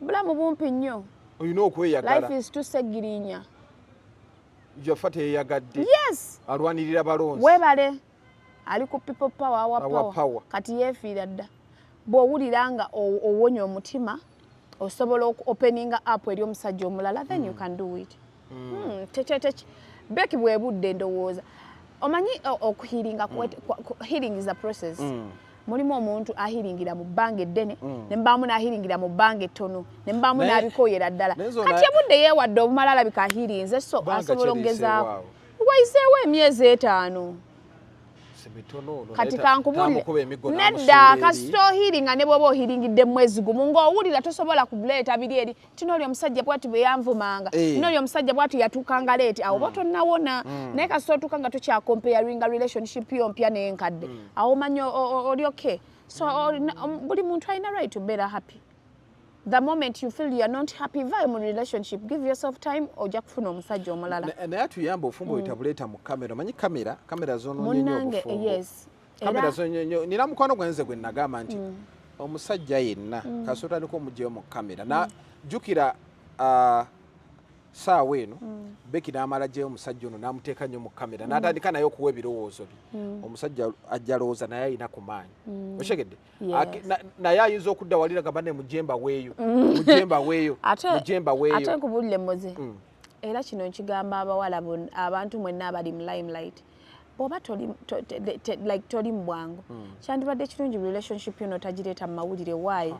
Bulamu bumpi nnyo. Olina okweyagala. Life is too segirinya. Yafa teyeyagadde. Yes. Alwanirira balonzi. Webale, ali ku people power, awa Awa power. Power. Kati yeefiira dda. Bw'owulira nga owonya omutima, osobola openinga up eri omusajja omulala, then you can do it. Becky, bwe budde ndowooza omanyi okuhealinga healing is a process. Mulimu omuntu ahealingira mu bbanga eddene, ne mubaamu n'ahealingira mu bbanga ettono, ne mubaamu n'abikooyera ddala. Naye nze Kati ebudde yeewadde obumala, alabika ahealinze, so Bbanga asobola kyeriiseewo okugezaako. awo. Wayiseewo emyezi 5. Si mitono ono, Kati naye kankubulire. tamukuba emiggo Nedda, n'amusuula eri. kasita ohealinga, ne bw'oba ohealingidde mu mwezi gumu, ng'owulira tosobola kuleeta biri eri ti nooli omusajja bwati bwe yanvumanga, nooli omusajja bwati yatuukanga late, awo oba tonnawona. Naye kasita otuuka nga tokyacomparinga relationship yo mpya n'enkadde, awo omanya oli okay. So buli muntu alina right to beera happy. The moment you feel you are not happy, vaayo mu relationship, give yourself time, ojja kufuna omusajja omulala. Naye atuyamba obufumbo bwe tabuleeta mu kamera. Omanyi kamera zonoonye nnyo Munnange, obufumbo. yes. Kamera zonye nnyo. Nina mukwano gwanze gwe nagamba nti omusajja yenna kasita otandika omugyeyo mu kamera, na jjukira, saawa eno Becky n'amala gyeyo omusajja ono n'amuteeka nnyo mu kamera, n'atandika naye okuwa ebirowoozo bye, omusajja ajja alowooza naye alina ku maanyi. Okitegedde? Yes. Naye ayinza okudda walira gamba ne mujemba weeyo, mujemba weeyo, mujemba Ate weeyo. nkubulire Moze, era kino nkigamba abawala abantu mwenna abali mu limelight, bw'oba toli, to, te, te, like toli mu bwangu, kyandibadde kirungi relationship yono tagireeta mu mawulire. Why?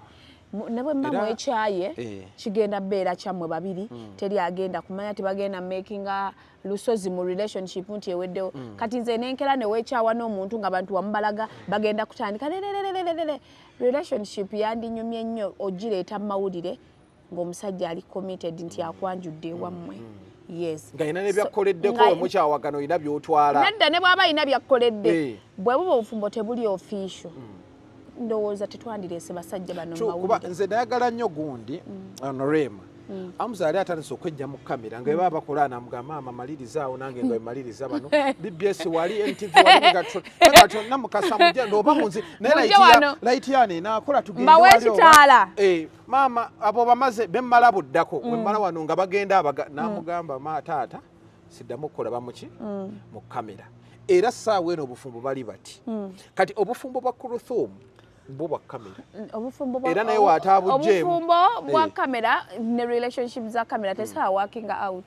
Ne bwe mba mwekyaye, kigenda beera kyammwe babiri, teri agenda kumanya, tebagenda makinga lusozi mu relationship nti eweddewo. Kati nze nenkera neweekyawa n'omuntu nga bantu wamubalaga, bagenda kutandika lelelelelele. Relationship yandinyumye nnyo ogireeta mu mawulire ng'omusajja ali committed nti akwanjudde ewammwe. Yes. Nga alina nebyakkoleddeko. Nga- We mukyawagana olina byotwala. Nedda, ne bw'aba alina byakkoledde, bwe buba obufumbo tebuli official, ndowooza tetwandireese basajja bano mu True, kuba mawulire. Nze nayagala nnyo gundi ono Rema. Amuza ali atandise okwejja mu kamera nga baba bakola, namugamba, "Maama, malirizaawo nange nga wemaliriza bano BBS wali, NTV wali, nga namukasa mujja oba munzi naye Mujje light ya wano. Light yani enaakola tugende Mbawe wali oba- ekitaala. Eh, maama, abo bamaze bemmala buddako wemmala wano nga bagenda abaga namugamba, "Ma taata, siddamu okukola bamuki mu kamera." Era saawa eno obufumbo bali bati. Kati obufumbo bwa Kuruthum bwo bwa kamera. Obufumbo Era naye waataabuggyemu. Obufumbo bwa Eh. kamera ne relationship za kamera tesobola working out.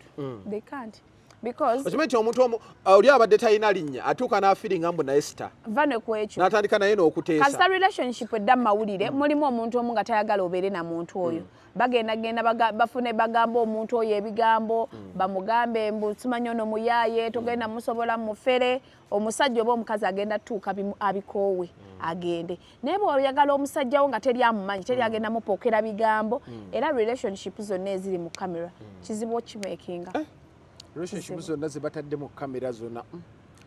They can't. Because Okimanyi nti omuntu omu oli abadde talina linnya atuuka n'afiringa mbu naye star. Va ne ku ekyo. N'atandika naye n'okuteesa. Kasita relationship edda mu mawulire, mulimu omuntu omu nga tayagala obeere na muntu oyo. Bagenda genda bafune bagamba omuntu oyo ebigambo, bamugambe mbu simanyi ono muyaaye, togenda musobola, mufere. Omusajja oba omukazi agenda tuuka abikoowe, agende. Naye bw'oyagala omusajja wo nga teri amumanyi, teri agenda mupookera bigambo, era relationship zonna eziri mu kamera kizibu okimakinga. Relationship zonna ze batadde mu kamera zonna.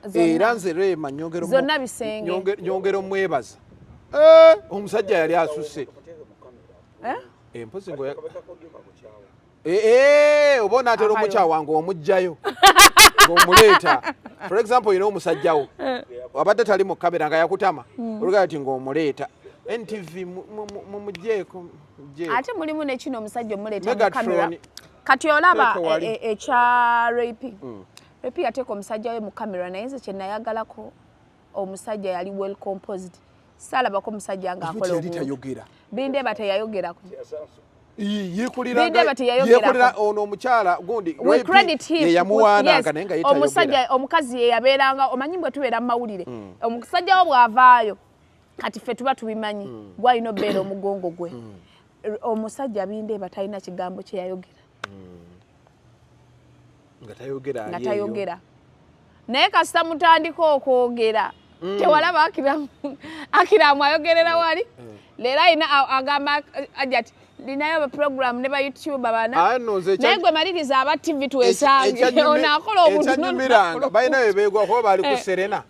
Zonna. Era nze Rema nyongera Zonna bisenge. Nyongera omwebaza. Omusajja yali asusse. Eh? Mpozi ngo oba onaatera Akayo. omukyawa ng'omuggyayo ng'omuleeta. For example, olina omusajja wo abadde tali mu kamera nga yakutama, olugaa ti ng'omuleeta NTV mumuggyeeko muggyeko. Ate mulimu ne kino, omusajja omuleeta mu Megatron. kamera. Kati olaba Teeka wali. Ekya Rape. Rape yateeka omusajja we mu kamera, naye nze kye nayagalako, omusajja yali well composed. Saalabako omusajja ng'akola Yali obuntu. tayogera. Bindeeba teyayogerako. Yeekolera Bindeeba teyayogerako. Yeekolera ono omukyala gundi We Rape credit him. ye yamuwaananga, Yes, naye nga ye tayogera. omusajja omukazi ye yabeeranga, omanyi bwe tubeera mu mawulire, omusajja wo bw'avaayo, kati ffe tuba tubimanyi, gwalina obeera omugongo gwe. Omusajja Bindeeba talina kigambo kye yayogera. Nga tayogera Nga ali eyo. tayogera, naye kasita mutandika okwogera, tewalaba Akiramu? Akiramu ayogerera wali leero alina agamba aja ati linayo ba program ne ba YouTube bana. Ah, no, nze Naye gwe maliriza aba TV twesange ono akola obuntu Ekyanyumiranga, balina bye beegwa kuba bali ku Serena.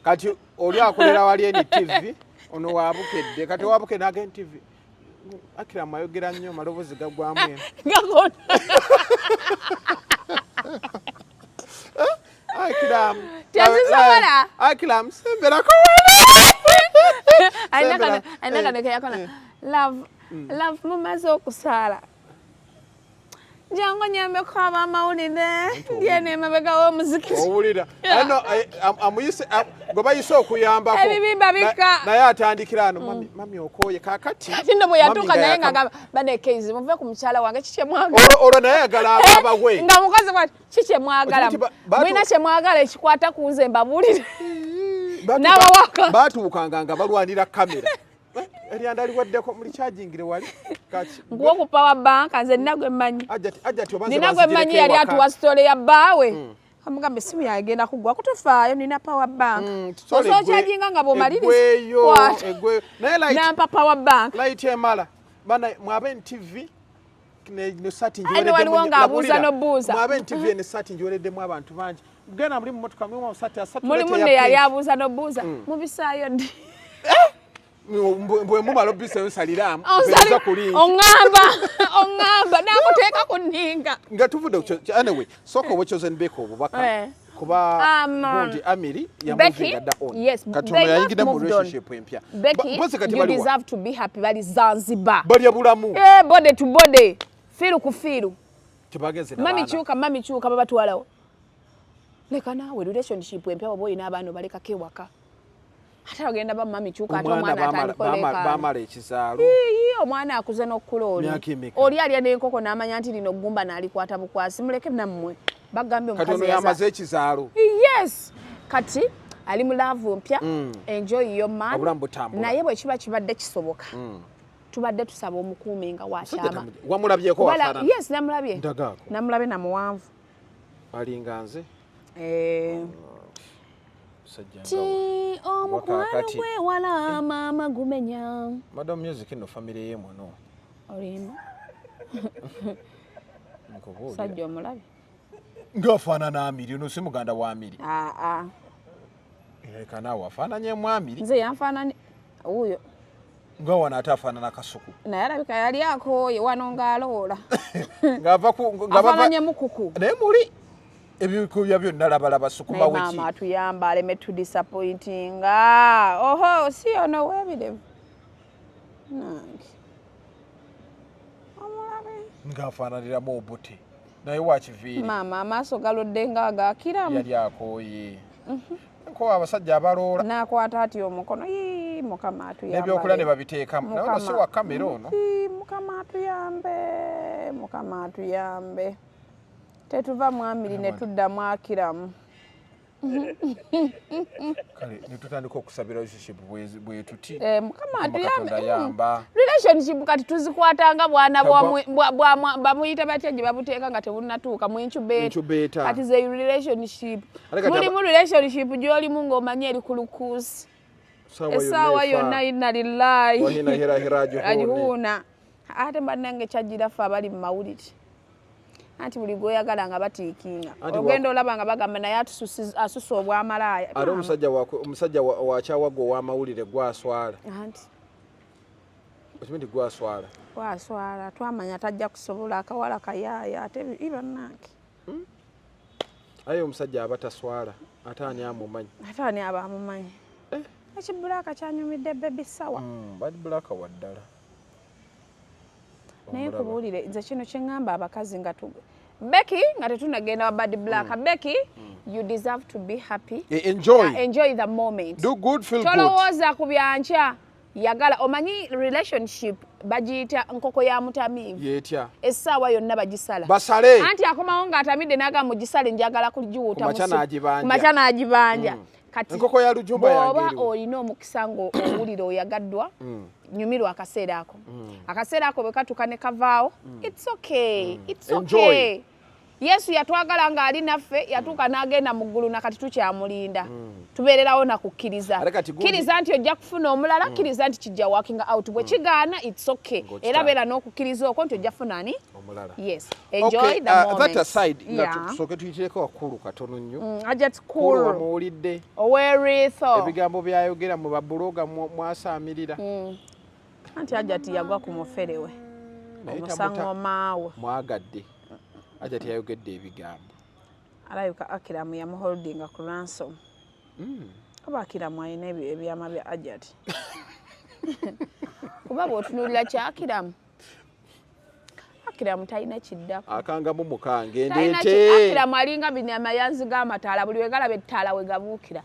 Kati oli akolera wali NTV, ono wabukedde. Kati wabukedde naga NTV, Akiramu ayogera nnyo, amaloboozi gaggwamu eno. Gakona. Akiramu Tezisobola. Akiramu semberako. Alina Sembera. alina kano keyakola, love love, mumaze okusaala, jangu nyambeko abamawulire, ndi eno emabega w'omuzikiti. Owulira ano amuyise gwe bayise okuyambako. Ebibimba bikka. Naye atandikira ano, mami, mami okooye kakati. Kati nno bwe yatuuka Mami nga naye nga agamba, banekeizi muve ku mukyala wange, kiki kyemwagala? Olwo naye ayagala abawe. Nga mukozi bwati, ki kyemwagala? Okimanyi nti Mulina kyemwagala ekikwata ku nze, mbabuulire. N'abawaka. Batuukanga nga balwanira kamera. Eryanda liwaddeko, mulikyajingire wali. Kati Nkuwa ku power bank, nze nina gwe mmanyi. Ajja ti oba nze Nina gwe mmanyi banzigireko yali ewaka. atuwa sitole ya bbaawe, amugamba essimu yange egenda kuggwa, kutofaayo, nina power bank. Sorry, Osobola okyajinga nga bw'omaliriza. Eggweyo, Kwata. eggweyo. Naye light Nampa power bank. Light emala. Bana mwabe NTV ne sati Aye, ne waliwo ng'abuuza n'obuuza. Mwabe NTV ne sati njiwereddemu abantu bangi. Genda muli mu motoka, mulimu sati asatu. Mulimu leeta ne ya yali pink. abuuza n'obuuza, mubisaayo ddi? Bwe mumala obisa nsaliramu. Onsali- Ku link. Oŋŋamba nakuteeka ku nninga. Nga tuvudde ku anyway, sooka owe Chosen Becky obubaka. Kuba gundi Amiri Becky, yamuvinga dda on. yes, Kati they ono yayingidde have mu moved on. relationship empya. Becky, Mpozi kati you baliwa? deserve to be happy. Bali Zanzibar. Balya bulamu. Eh, body to body, fiiru ku fiiru. Tebagenze na Mami baana. kyuka, mami kyuka, babatwalawo. Leka naawe, relationship empya oba olina abaana obalekako ewaka. Ate bagenda ba mami kyuka, ate omwana atandika oleekaana. Bamala ekizaalo. Ii, omwana akuze n'okukula oli. Myaka emeka? Oli alya n'enkoko n'amanya nti lino ggumba n'alikwata bukwasi. Muleke nammwe. Bagambye Kati ono omukazi yamaze ekizaalo. Yes, kati ali mu love mpya. Enjoy your man. Obulamu butambula. Naye bwe kiba kibadde kisoboka, tubadde tusaba omukuumi nga wakyama. Wamulabyeko wafaanana? Yes, namulabye. Ndagaako. Namulabye, namuwanvu. Alinga nze. Eh, Musajja ti nga omukwano Wakaakati. gwewala maama gumenya. Madam Music nno family ye muno. Olimba. Nkubuulira. Sajja omulabye. Ng'afaanana Amiri, ono si muganda wa Amiri? Aa. Leka naawe, afaananyemu Amiri. Nze yanfaanani wuuyo. Nga wano ate afaanana Kasuku. Naye alabika yali akooye wano ng'aloola. Ng'ava ku nga bava Afaananyemu kuku. Naye muli ebikubya byonna labalaba sukuma Naye weki. maama atuyamba aleme tudisappointinga. Oho, si ono weebirevu nange omulabe. Ng'afaananiramu Obote, naye wakiviiri. Maama amaaso galodde nga agakiramu. Yali akooye nkowa abasajja abaloola. N'akwata ati omukono. Yii, Mukama atuyambe. N'ebyokulya ne babiteekamu, naye ono si wa kamera ono. Yii, Mukama atuyambe, Mukama atuyambe. Tetuva mwamiri ne tudda mwakiramu. Kale netutandika okusabira relationship bwe tuti. Eh, Mukama atuyambe. Yamba. Relationship kati tuzikwatanga bwana bamuyita batya gye babuteeka nga tebunnatuuka mu incubator. Kati ze relationship. Mulimu relationship gy'olimu ng'omanyi eri ku lukuusi. Essaawa yonna inna lillahi rajihuuna. Ate bannange kyajjira ffe abali mu mawulire. Anti buli gwoyagala nga batiikinga ogenda olaba nga bagamba naye asusa obwamalaaya. Ate omusajja wakyawaga ow'amawulire gwaswala. Anti okimanyi nti gwaswala. Gwaswala twamanya tajja kusobola akawala kayaaya ate bannange. Aye omusajja aba taswala ate ani amumanyi? Ate ani aba amumanyi? Ekibulaaka kyanyumidde baby sawa. Bad Black wa ddala. Naye nkubuulire nze kino kye ŋŋamba abakazi nga Becky nga tetunagenda wa Bad Black. Becky, you deserve to be happy. Enjoy. Enjoy the moment. Do good, feel good. Tolowooza ku byankya. Yagala omanyi relationship bagiyita nkoko ya mutamiivu. Yetya. Essaawa yonna bagisala. Basale. Anti akomawo ng'atamidde n'agamba mugisale njagala kugiwuuta. Ku makya n'agibanja. Ku makya n'agibanja. Kati enkoko ya lujumba yange bw'oba eriwo. Olina omukisa ng'owulira oyagaddwa, nyumirwa akaseera ako. Akaseera ako bwe katuuka ne kavaawo, it's okay. It's okay. Enjoy. Yesu yatwagala ng'ali naffe, yatuuka n'agenda mu ggulu na kati tukyamulinda. Tubeererawo na kukkiriza. Kkiriza nti ojja kufuna omulala, kkiriza nti kijja working out. Bwe kigaana, it's okay. Era beera n'okukkiriza okwo nti ojja kufuna ani? Omulala. Yes. Enjoy the moment. That aside, nga tusooke tuyitireko wakulu katono nnyo. Ajat Kulu wamuwulidde. Oweritho. Ebigambo by'ayogera mu babuloga mwasaamirira. Anti Ajat yagwa ku mufere we. Omusangomaawe. Mwagadde. Ajat yayogedde ebigambo. Alabika Akiramu yamuholdinga ku ransom. Oba Akiramu alina ebyama bya Ajat. Kuba bw'otunuulira kya Akiramu. Akiramu talina kiddako. Akangamu mukange ndeete. Akiramu alinga bino amayanzi g'amataala buli we galaba ettaala we gabuukira.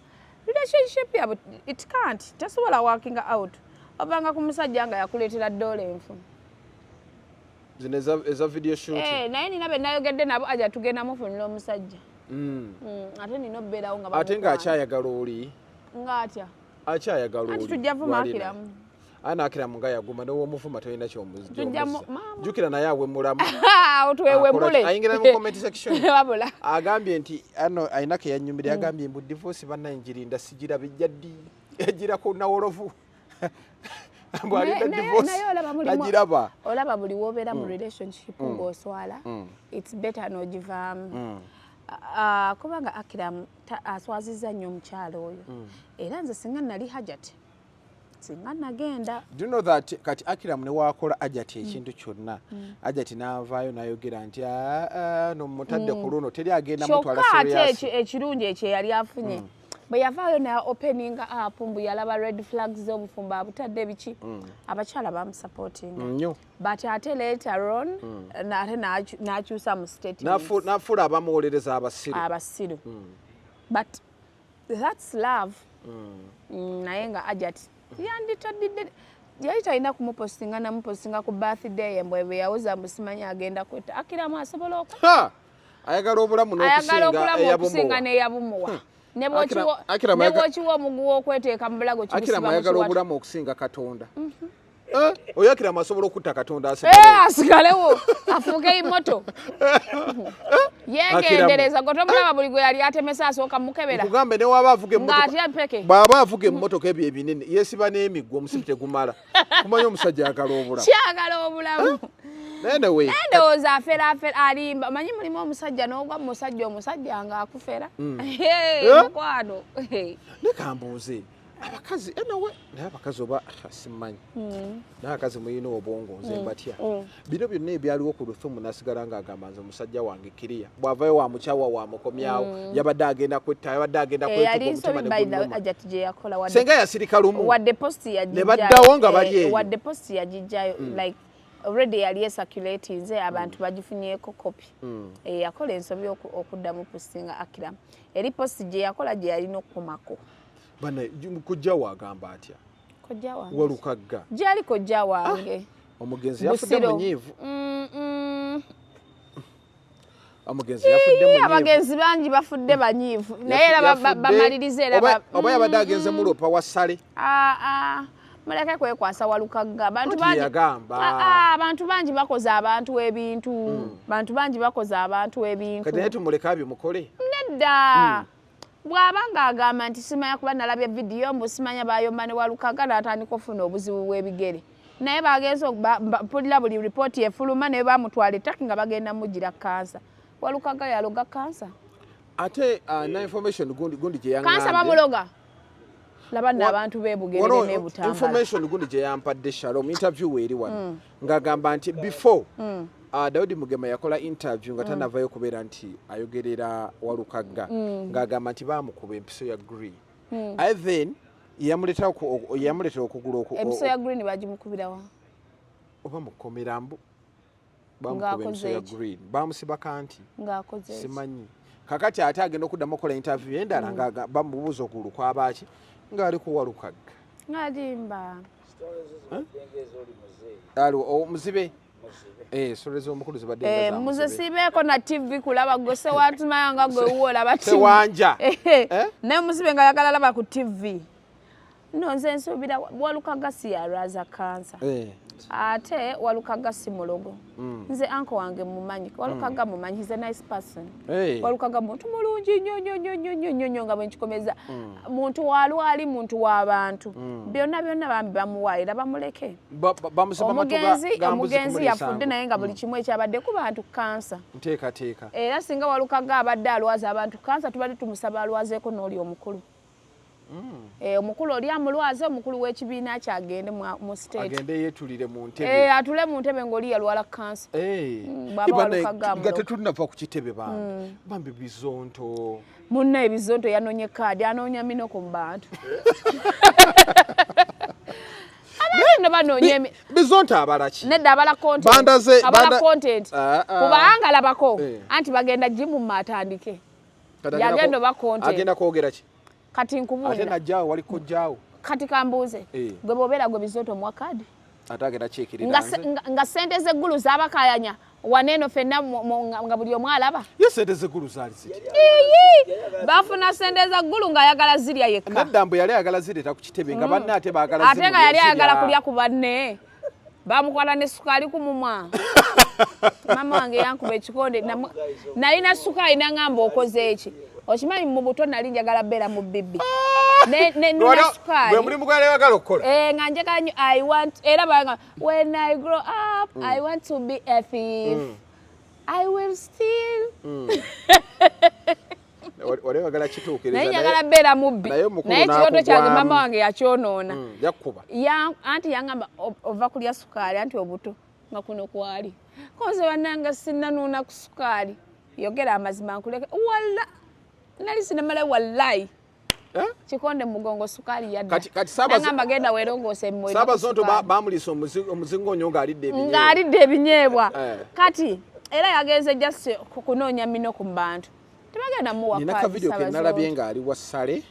Relationship yabwe it can't. Tesobola working out. Obanga ku musajja nga yakuleetera ddoola enfu. Zino eza video shooting. Naye nina be nayogedde nabo aja tugenda mufunira omusajja. Ate nina obbeerawo nga ate ng'akyayagala oli. Ng'atya? Akyayagala oli. Anti tujja vuma Akiramu. Ana Akiramu nga yaguma n'owomuvuma tolina ky'omuzza. Jjukira naye awemulamu. Otwewemule. Ayingira mu comment section. Wabula. Agambye nti ano alina ke yannyumira yagambye mbu divorce bannaye ngirinda sigira bijja ddi. Ejjira ku nawolovu. Olaba buli w'obeera mu relationship ng'oswala, it's better n'ogivaamu. Kubanga Akiramu aswazizza nnyo omukyala oyo. Era nze singa nali Hajat, singa nagenda. Do you know that kati Akiramu ne waakola Hajat ekintu kyonna, Hajat n'avaayo n'ayogera nti nomutadde ku luno teri agenda mutwala serious. Kyokka ate ekirungi ekyo yali afunye. Bwe yavaayo na opening up mbu yalaba red flags z'obufumbo abutadde biki, abakyala bamusupportinga. Nnyo. But ate later on, ate n'akyusa mu statements. N'afuula abamuwolereza abasiru. Abasiru. But that's love. Naye nga Hajat yanditadde yali talina kumupostinga namupostinga ku birthday ye mbwe bwe yawoza mbu simanyi agenda kwetta. Akiramu asobola ha! Ayagala obulamu n'okusinga n'eyabumuwa. Ne bw'okiwa omuguwa okweteeka mu bulago kigusiba mu Akiramu ayagala obulamu okusinga Katonda. Oyo Akiramu asobola okutta Katonda asigalewo. Asigalewo afuuke imoto. Yeegendereza gwe tomulaba buli gwe yali atemesa asooka mukebera. Nkugambe ne waba avuga emmotoka. Ng'atya mpeke. Bw'aba avuga emmotoka ebyo ebinene yeesiba n'emiggo omusipi tegumala. Kumanya omusajja ayagala obulamu. Kyagala obulamu. Anyway. Ndowooza afera alimba. Omanyi mulimu omusajja n'ogwa mu musajja omusajja ng'akufera. Mukwano. Leka mbuuze. Abakazi anyway naye abakazi oba simanyi. Naye abakazi mulina obwongo nze mbatya. Bino byonna ebyaliwo ku Luthumu n'asigala ng'agamba nze omusajja wange kiriya. Bw'avaayo wa mukyawa wa mukomyawo. Yabadde agenda kwetta, yabadde agenda kwetuga omutima ne gunnuma. Hajat gye yakola wadde. Senga yasirika lumu. Wadde post yagijjayo. Ne baddawo nga bali eyo. Wadde post yagijjayo like already yali esaculating nze abantu bagifunyeeko copy. Yakola ensobi okuddamu postinga Akiramu. Eri post gye yakola gye yalina okukomako. Bana kojja waagamba atya? Kojja wange. Walukagga. Gyali kojja wange. Omugenzi yafudde munyiivu. Omugenzi yafudde munyiivu. Abagenzi bangi bafudde banyiivu, naye era bamaliriza era oba yabadde agenze mulopa wa Ssale. Ah, ah, muleke kwekwasa Walukagga. Abantu Anti bangi yagamba. Ah, ah, abantu bangi bakoze abantu ebintu, bantu bangi bakoze abantu ebintu. Kati naye tumuleke abimukole. Nedda, bw'aba ng'agamba nti simanya, kuba nalabye vidiyo mbu simanya bayomba ne Walukagga n'atandika okufuna obuzibu bw'ebigere, naye bagenze mpulira buli ripooti efuluma, naye bamutwala ettaki nga bagenda mugira kansa. Walukagga yaloga kansa? Ate na information gundi gundi gye Kansa yaŋŋambye. Bamuloga? Laba nno abantu b'ebugerere Wano n'ebutambala. Information gundi gye yampadde Shalom, interview eri wano ng'agamba nti before Daudi Mugema yakola interview nga tanavayo kubeera nti ayogerera Walukagga, ng'agamba nti baamukuba empiso ya green, aye then yamuleetera okugula Empiso ya green bagimukubirawa? Oba mukomera mbu bamukuba Ng'akoze empiso ya ki? green, bamusiba kanti. Ng'akoze ki? Simanyi. Kakati ate agenda okuddamu okukola interview endala nga bamubuuza okugulu kwabaaki ng'ali ku Walukagga. Ng'alimba. Ali omuzibe. Eh, story z'omukulu zibadde nga za Muze muzibe. Sibeeko na TV kulaba gwe sewatumaya nga gwe wuwo olaba TV. Sewanja. Eh? Naye muzibe nga ayagala laba ku TV. No, nze nsuubira Walukagga si yalwaza kansa. Ate Walukagga si mulogo. Nze uncle wange mumanyi, Walukagga mumanyi, he's a nice person. Walukagga muntu mulungi nnyo nnyo nnyo nnyo nnyo nnyo nnyo, nga bwe nkikomeza muntu walwali, muntu w'abantu, byonna byonna bambi bamuwa era bamuleke. Bamusiba matu Omugenzi ga mbuzi omugenzi kumuliisa yafudde ngo. Naye nga buli kimu ekyabadde ku bantu kansa. Nteekateeka. Era singa Walukagga abadde alwaza abantu kansa, tubadde tumusaba alwazeeko n'oli omukulu. Eh, omukulu oli amulwaze, omukulu w'ekibiina kyagende mu state. Agende yeetulire mu ntebe. Eh, atule mu ntebe ng'oli yalwala kansa. Bw'aba Iba Walukagga nga amuloga. Tetulinava ku kitebe bambi, bambi Bizonto. Munna ebizonto yanonye kaadi, anoonya minoko mu bantu. Abantu nno banoonya Bizonto abala ki? Nedda, abala content. Abala content. Ah, ah. Kubanga labako anti bagenda gimumma atandike. Kati agenda Yagenda oba content. Agenda kwogera ki? Kati Ate nkubuulira. Najjaawo, waliko jjaawo. Kati kambuuze, gwe bw'obeera gwe Bizonto, omuwa kaadi? Ate agenda kyekirira Nga nze. nga sente z'eggulu zaabakayanya waneeno ffenna nga buli omu alaba. Ye sente z'eggulu zaali ziti? Iyi! Bafuna sente za ggulu ng'ayagala zirya yekka. Nedda, mbu yali ayagala zireeta ku kitebe nga banne ate baagala Ate nga yali ayagala zirya. Kulya ku banne, bamukwata ne sukaali ku mumwa. Maama wange yankuba ekikonde, nalina sukaali naŋŋamba okoze eki. Okimanyi mu buto nali njagala beera mu bibi. Nina sukaali. Gwe mulimu gwali ayagala okukola. Eh, nga njagala nnyo, I want, era banga when I grow up I want to be a thief. I will steal. Wali oyagala kituukiriza. Naye njagala beera mubbi. Naye omukulu Naye ekirooto kyange n'akugwamu. maama wange yakyonoona. Yakkuba. Anti yaŋŋamba ova kulya sukaali, anti obuto nga kuno kwali konze bannange sinnanuuna ku sukaali. Yogera amazima nkuleke, walla nali sinamala, wallayi. Eh? Kikonde mu mugongo, sukaali yadda. Kati Naŋŋamba genda weerongoose emmwe Saabazonto bamuliisa omuzingonyo ng'alidde ebinyeebwa. Ng'alidde ebinyeebwa. Eh. Kati era yagenze just kunoonya minoko mu bantu, tebagenda muwa Nina kaadi. ka video ke Saabazonto. nalabye ng'ali wa Ssale,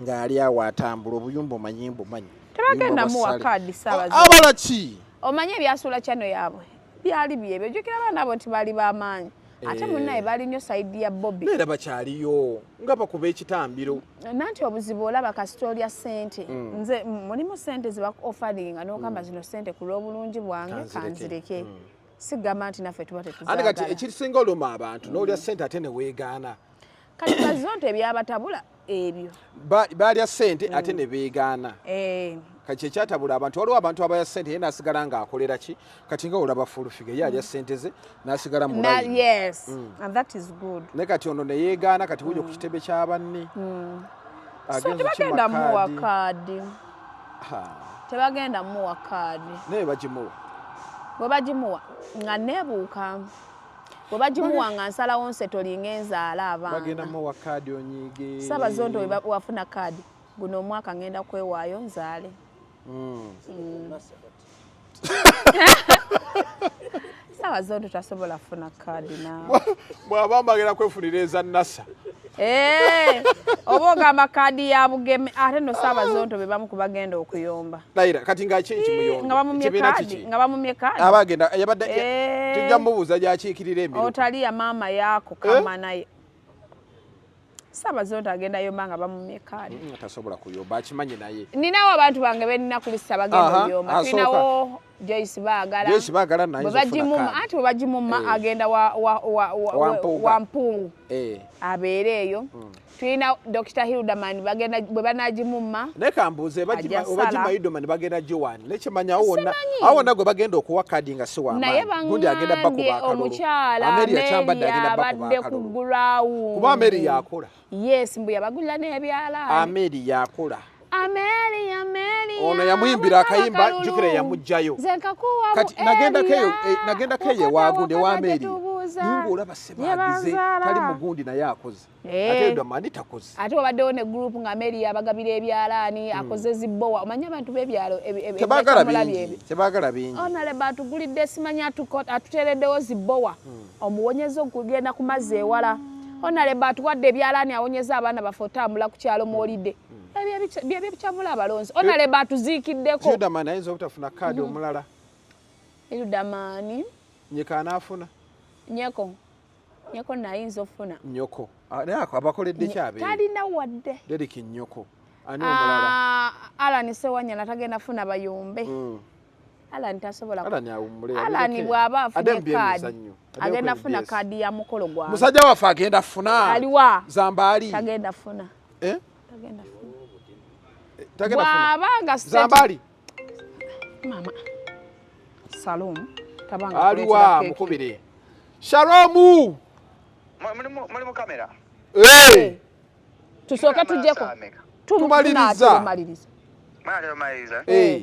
ng'ali awo atambula obuyumba, omanyi mbumanyi. Tebagenda Obuyumba bwa muwa Ssale. kaadi, Saabazonto. Abala ki? Omanyi ebyasuula kyano yaabwe byali byebyo, ojjukira abaana abo nti baali b'amaanyi ate munnaye baali nnyo side ya Bobi. Naye era bakyaliyo nga bakuba ekitambiro. Nanti obuzibu olaba kasita olya ssente. Nze mulimu ssente zebaofaringa n'ogamba zino ssente ku lw'obulungi bwange Kanzireke. Kanzireke, sigamba nti naffe tuba Ate kati tetuzaagala. ekisinga oluma abantu n'olya ssente ate ne weegaana. Kati Bazonto ebyabatabula ebyo. Baalya ssente ate ne beegaana. Kati ekyatabula abantu, waliwo abantu abaya ssente ye n'asigala ng'akolera ki, kati nga olaba Full Figure, ye alya ssente ze n'asigala mu line. Yes, and that is good. Naye kati ono ne yeegaana, kati wuyo ku kitebe kya banne. So Agenze tebagenda okukima muwa kaadi. kaadi. Ha, Tebagenda muwa kaadi. Naye bagimuwa. Bwe bagimuwa nga neebuuka, bwe bagimuwa nga nsalawo nsetolinga enzaala Bagenda abaana. muwa kaadi onyiige. Saabazonto wafuna kaadi guno omwaka ngenda kwewaayo nzaale. Saabazonto tasobola kufuna kaadi naawe. Bw'aba mbagenda kwefunira eza NASA. Eh, oba ogamba kaadi ya Bugeme, ate no Saabazonto be bamu ku bagenda okuyomba. Layira kati nga ki ekimuyomba? Nga bamumye Ekibiina kaadi, kiki? nga bamumye kaadi. Aba agenda yabadde Eh. tujja mubuuza gy'akiikirira emiruka. Otaliya maama yaako Eh? kama naye. Saabazonto agenda yomba nga bamumye kaadi. Tasobola kuyomba, akimanyi naye. Ninawo abantu bange benina kulisa bagenda Aha, oyomba. asooka. Tulinawo Joyce Baagala. Joyce Baagala naye Bwe ayinza okufuna bagimumma, kaadi. anti bwe bagimumma Eh. agenda wa Wa Mpuuga. wa Mpungu. Eh. Abeere eyo. Tulina Dr. Hilderman bagenda bwe banagimumma. Naye kambuuze Ajja obagima sala. Hilderman bagenda giwani nekimanya awo wonna Simanyi. awo wonna gwe bagenda okuwa kaadi nga si wa Naye maanyi. Gundi agenda baŋŋambye bakuba akalulu. omukyala Amelia Kyambadde Amelia agenda bakuba abadde ku akalulu. ground. Kuba Amelia yakola. Yes, mbu yabagulira n'ebyalaani. Amelia yakola. Amelia, Amelia. Ono yamuyimbira wakaba akayimba, kalulu. jjukira yamuggyayo. Nze nkakuwa Kati mu nagendako eyo, area. nagendako eyo Wakata, ewagundi ewa wakata Amelia. gye Naye ng'olaba tubuuza. Ssebagize Gye banzaala. tali mugundi naye akoze. Eh. Ate Hilderman takoze. Ate wabaddewo ne group nga Amelia abagabira ebyalaani, akoze zibbowa. Omanyi abantu b'ebyalo Tebaagala ebyamulabye bingi. ebyo. Tebaagala bingi. Honorable atugulidde simanyi atuteereddewo zibbowa. Omuwonyeza okugenda ku mazzi ewala. Honorable atuwadde ebyalaani awonyeza abaana baffe otambula ku kyalo mw'olidde. Ebyo byebyo ebikyamula abalonzi. Honorable atuziikiddeko. Hilderman ayinza obutafuna kaadi omulala. Hilderman. Nyeka anaafuna. Nyeko. Nyeko nayinza ofuna. Nnyoko. Naye ako abakoledde ki abeeyo? Talina wadde. Derrick Nnyoko. Ani omulala? Alan Sewanyana tagenda funa bayombe. Alan tasobola. Alan awummule. Alan abireke. bw'aba Ade afunye mu kaadi, byemizannyo. Ade agenda ku funa NBS. kaadi ya mukolo gwange. Musajja waffe agenda funa. Aliwa? Zambaali. Tagenda funa. Eh? Tagenda funa. Tagenda funa. Bw'aba nga Zambaali. Mama. Salom. Tabanga Aliwa kuleetera keeki. mukubire. Shalomu. Muli mu kamera? Eh. Tusooke tujjeko. Tumaliriza. Tumaliriza. Mwana maliriza. Eh.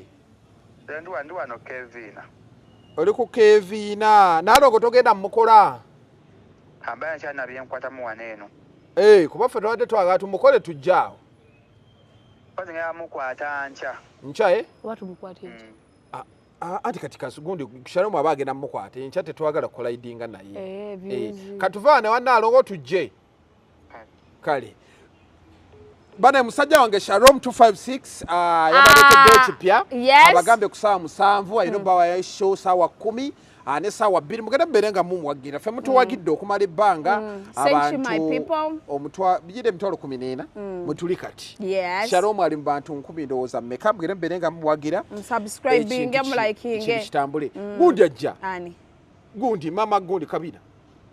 Ndi wano Kevina. Oli ku Kevina. Nalongo togenda mukola. Ambaye nkyana nkwatamu wano eno. Eh, kuba ffe tubadde twagala tumukole tujje awo. Kozi ngenda mukwata nkya. Nkya eh? Oba tumukwate nkya. Anti kati kasugundi Shalomu aba agenda mukwata enkya tetwagala kukolidinga naye. Eh, views. Katuvaane wa Nalongo tujje. Kale. Bana musajja wange Shalom 256 yabaleetedde ekipya. Yes. Abagambe ku ssaawa 7 alina obbawa show ssaawa 10 ne ssaawa 2 mugende mubeere nga mumuwagira. Ffe mutuwagidde okumala ebbanga. Thank you, my people. Bijira emitwalo 14 mwe tuli kati. Yes. Shalom ali mu bantu 1000 ndowooza mmeka, mugende mubeere nga mumuwagira. Subscribinge, Ekintu mulikinge. ekintu kitambule. Gundi ajja. Ani? Gundi mama gundi Kabina.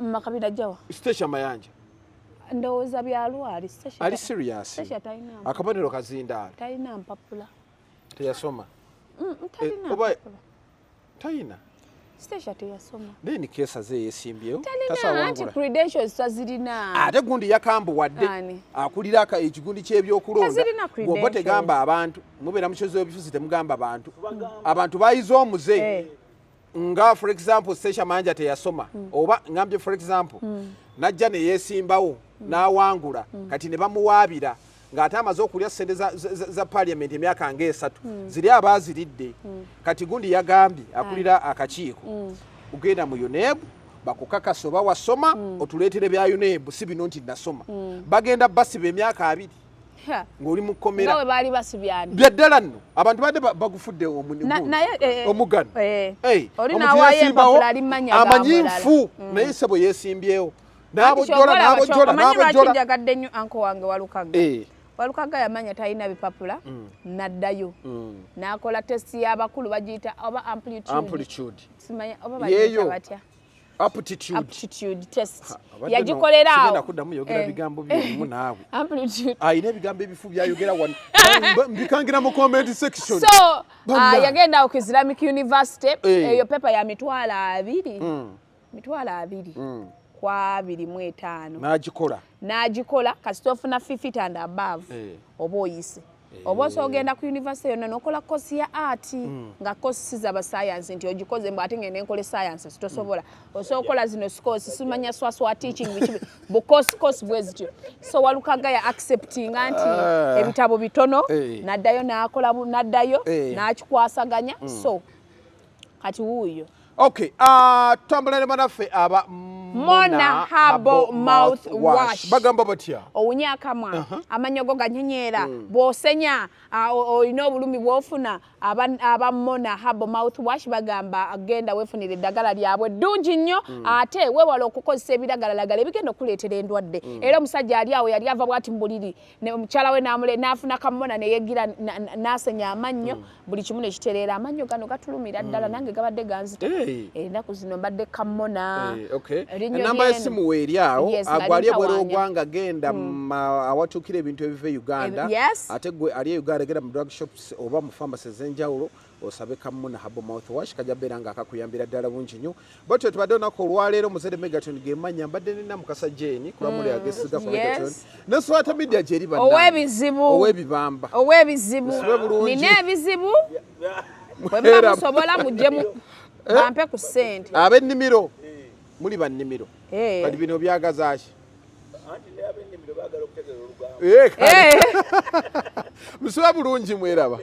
Mama Kabina ajjawa? Station Mayanja. Ndowooza byalwali. Ali serious. Station talina. Akabonero kazindaalo. Talina mpapula. Teyasoma. Talina Oba mpapula. Talina. Station teyasoma. Naye ni kesa ze yeesimbyewo. Talina anti credentials tazirina. Ate gundi yakambuwadde. Ani? Akulira ekigundi ky'ebyokulonda. Tazirina Bw'oba credentials. tegamba abantu, mubeera mu kyozo by'obufuzi temugamba bantu. Abantu bayize omuze. Nga for example Station Mayanja teyasoma. Oba ngambye for example najja ne yeesimbawo n'awangula kati ne bamuwaabira ng'ate amaze okulya ssente za parliament emyaka ng'esatu ziri abaaziridde. Kati gundi yagambye akulira akakiiko ogenda mu UNEB bakukakasa oba wasoma otuleetere bya UNEB si bino nti nasoma. Bagenda basiba emyaka 20 ng'oli mu kkomera. Nga bwe baali basibyani. Bya ddala nno abantu badde bagufudde Naye, omugano. Oli Omuntu n'awaayo yeesimbawo, empapula ali mmanya ga amanyi mulala. nfu naye ssebo yeesimbyewo. Anti N'abojjola, ky'okola n'abojjola, omanyi lwaki n'abojjola. njagadde nnyo anko wange Walukaga? Walukaga yamanya talina bipapula n'addayo n'akola test y'abakulu bagiyita oba amplitude. Amplitude. Simanya oba Yeeyo. bagiyita batya. Aptitude. Aptitude test. Abadde no, Yagikolera awo. sigenda kuddamu yogera bigambo by'omu naawe. Amplitude. Ayina ebigambo ebifu byayogera wano. Mbikangira mu comment section. So, Bannange. yagenda ku Islamic University. Eyo paper ya 20,000. 20,000. Kwa 25. N'agikola. N'agikola kasita ofuna 50 and above. Oba oyise. Oba osobola ogenda ku university yonna n'okola course ya art nga course si zaba science nti ogikoze mbu ate ngende nkole science tosobola. Osobola okukola zino course simanya swaswa teaching biki bu course bwe zityo. So Walukaga ya acceptinga nti ebitabo bitono n'addayo n'akola n'addayo n'akikwasaganya. So kati wuuyo. Okay, tutambula ne bannaffe aba Mona Herbal Mouthwash. Bagamba batya? Owunya akamwa, amannyo go ganyenyeera, bw'osenya olina obulumi bw'ofuna. Aba Mona Herbal Mouthwash bagamba genda weefunire eddagala lyabwe, ddungi nnyo, ate weewala okukozesa ebiragalalagala ebigenda okuleetera endwadde. Era omusajja ali awo yali ava bwati mu buliri, omukyala we n'afuna kamona neyegira n'asenya amannyo, buli kimu nekitereera. Amannyo gano gatulumira ddala, nange gabadde ganzita. Ennaku zino mbadde kamona. Erinnya Enamba ly'eno. Y'essimu weeri awo. Yes, Gwe ali ebweru nga ogwanga, genda awatuukira ebintu ebiva e Uganda. Ate gwe ali e Uganda, genda mu drug shops oba mu pharmacy ez'enjawulo, osabe Kamuna Herbal Mouthwash, kajja beera nga akakuyambira ddala bungi nnyo. Bwetyo tubadde olunaku olwaleero. Muzere Megaton gemanya, mbadde nina Mukasa Jane kulamuli agesiga ku Megaton ne Swata Media gyeri bannange. Ow'ebizibu. Ow'ebibamba. Ow'ebizibu. Musibe bulungi. Nina ebizibu, bwe muba musobola mujjemu bampe ku ssente. Ab'ennimiro, muli bannimiro. Kati bino byagaza ki? Anti ne ab'ennimiro baagala okutegeera olugambo. Kale. Eh. Musibe bulungi, mweraba.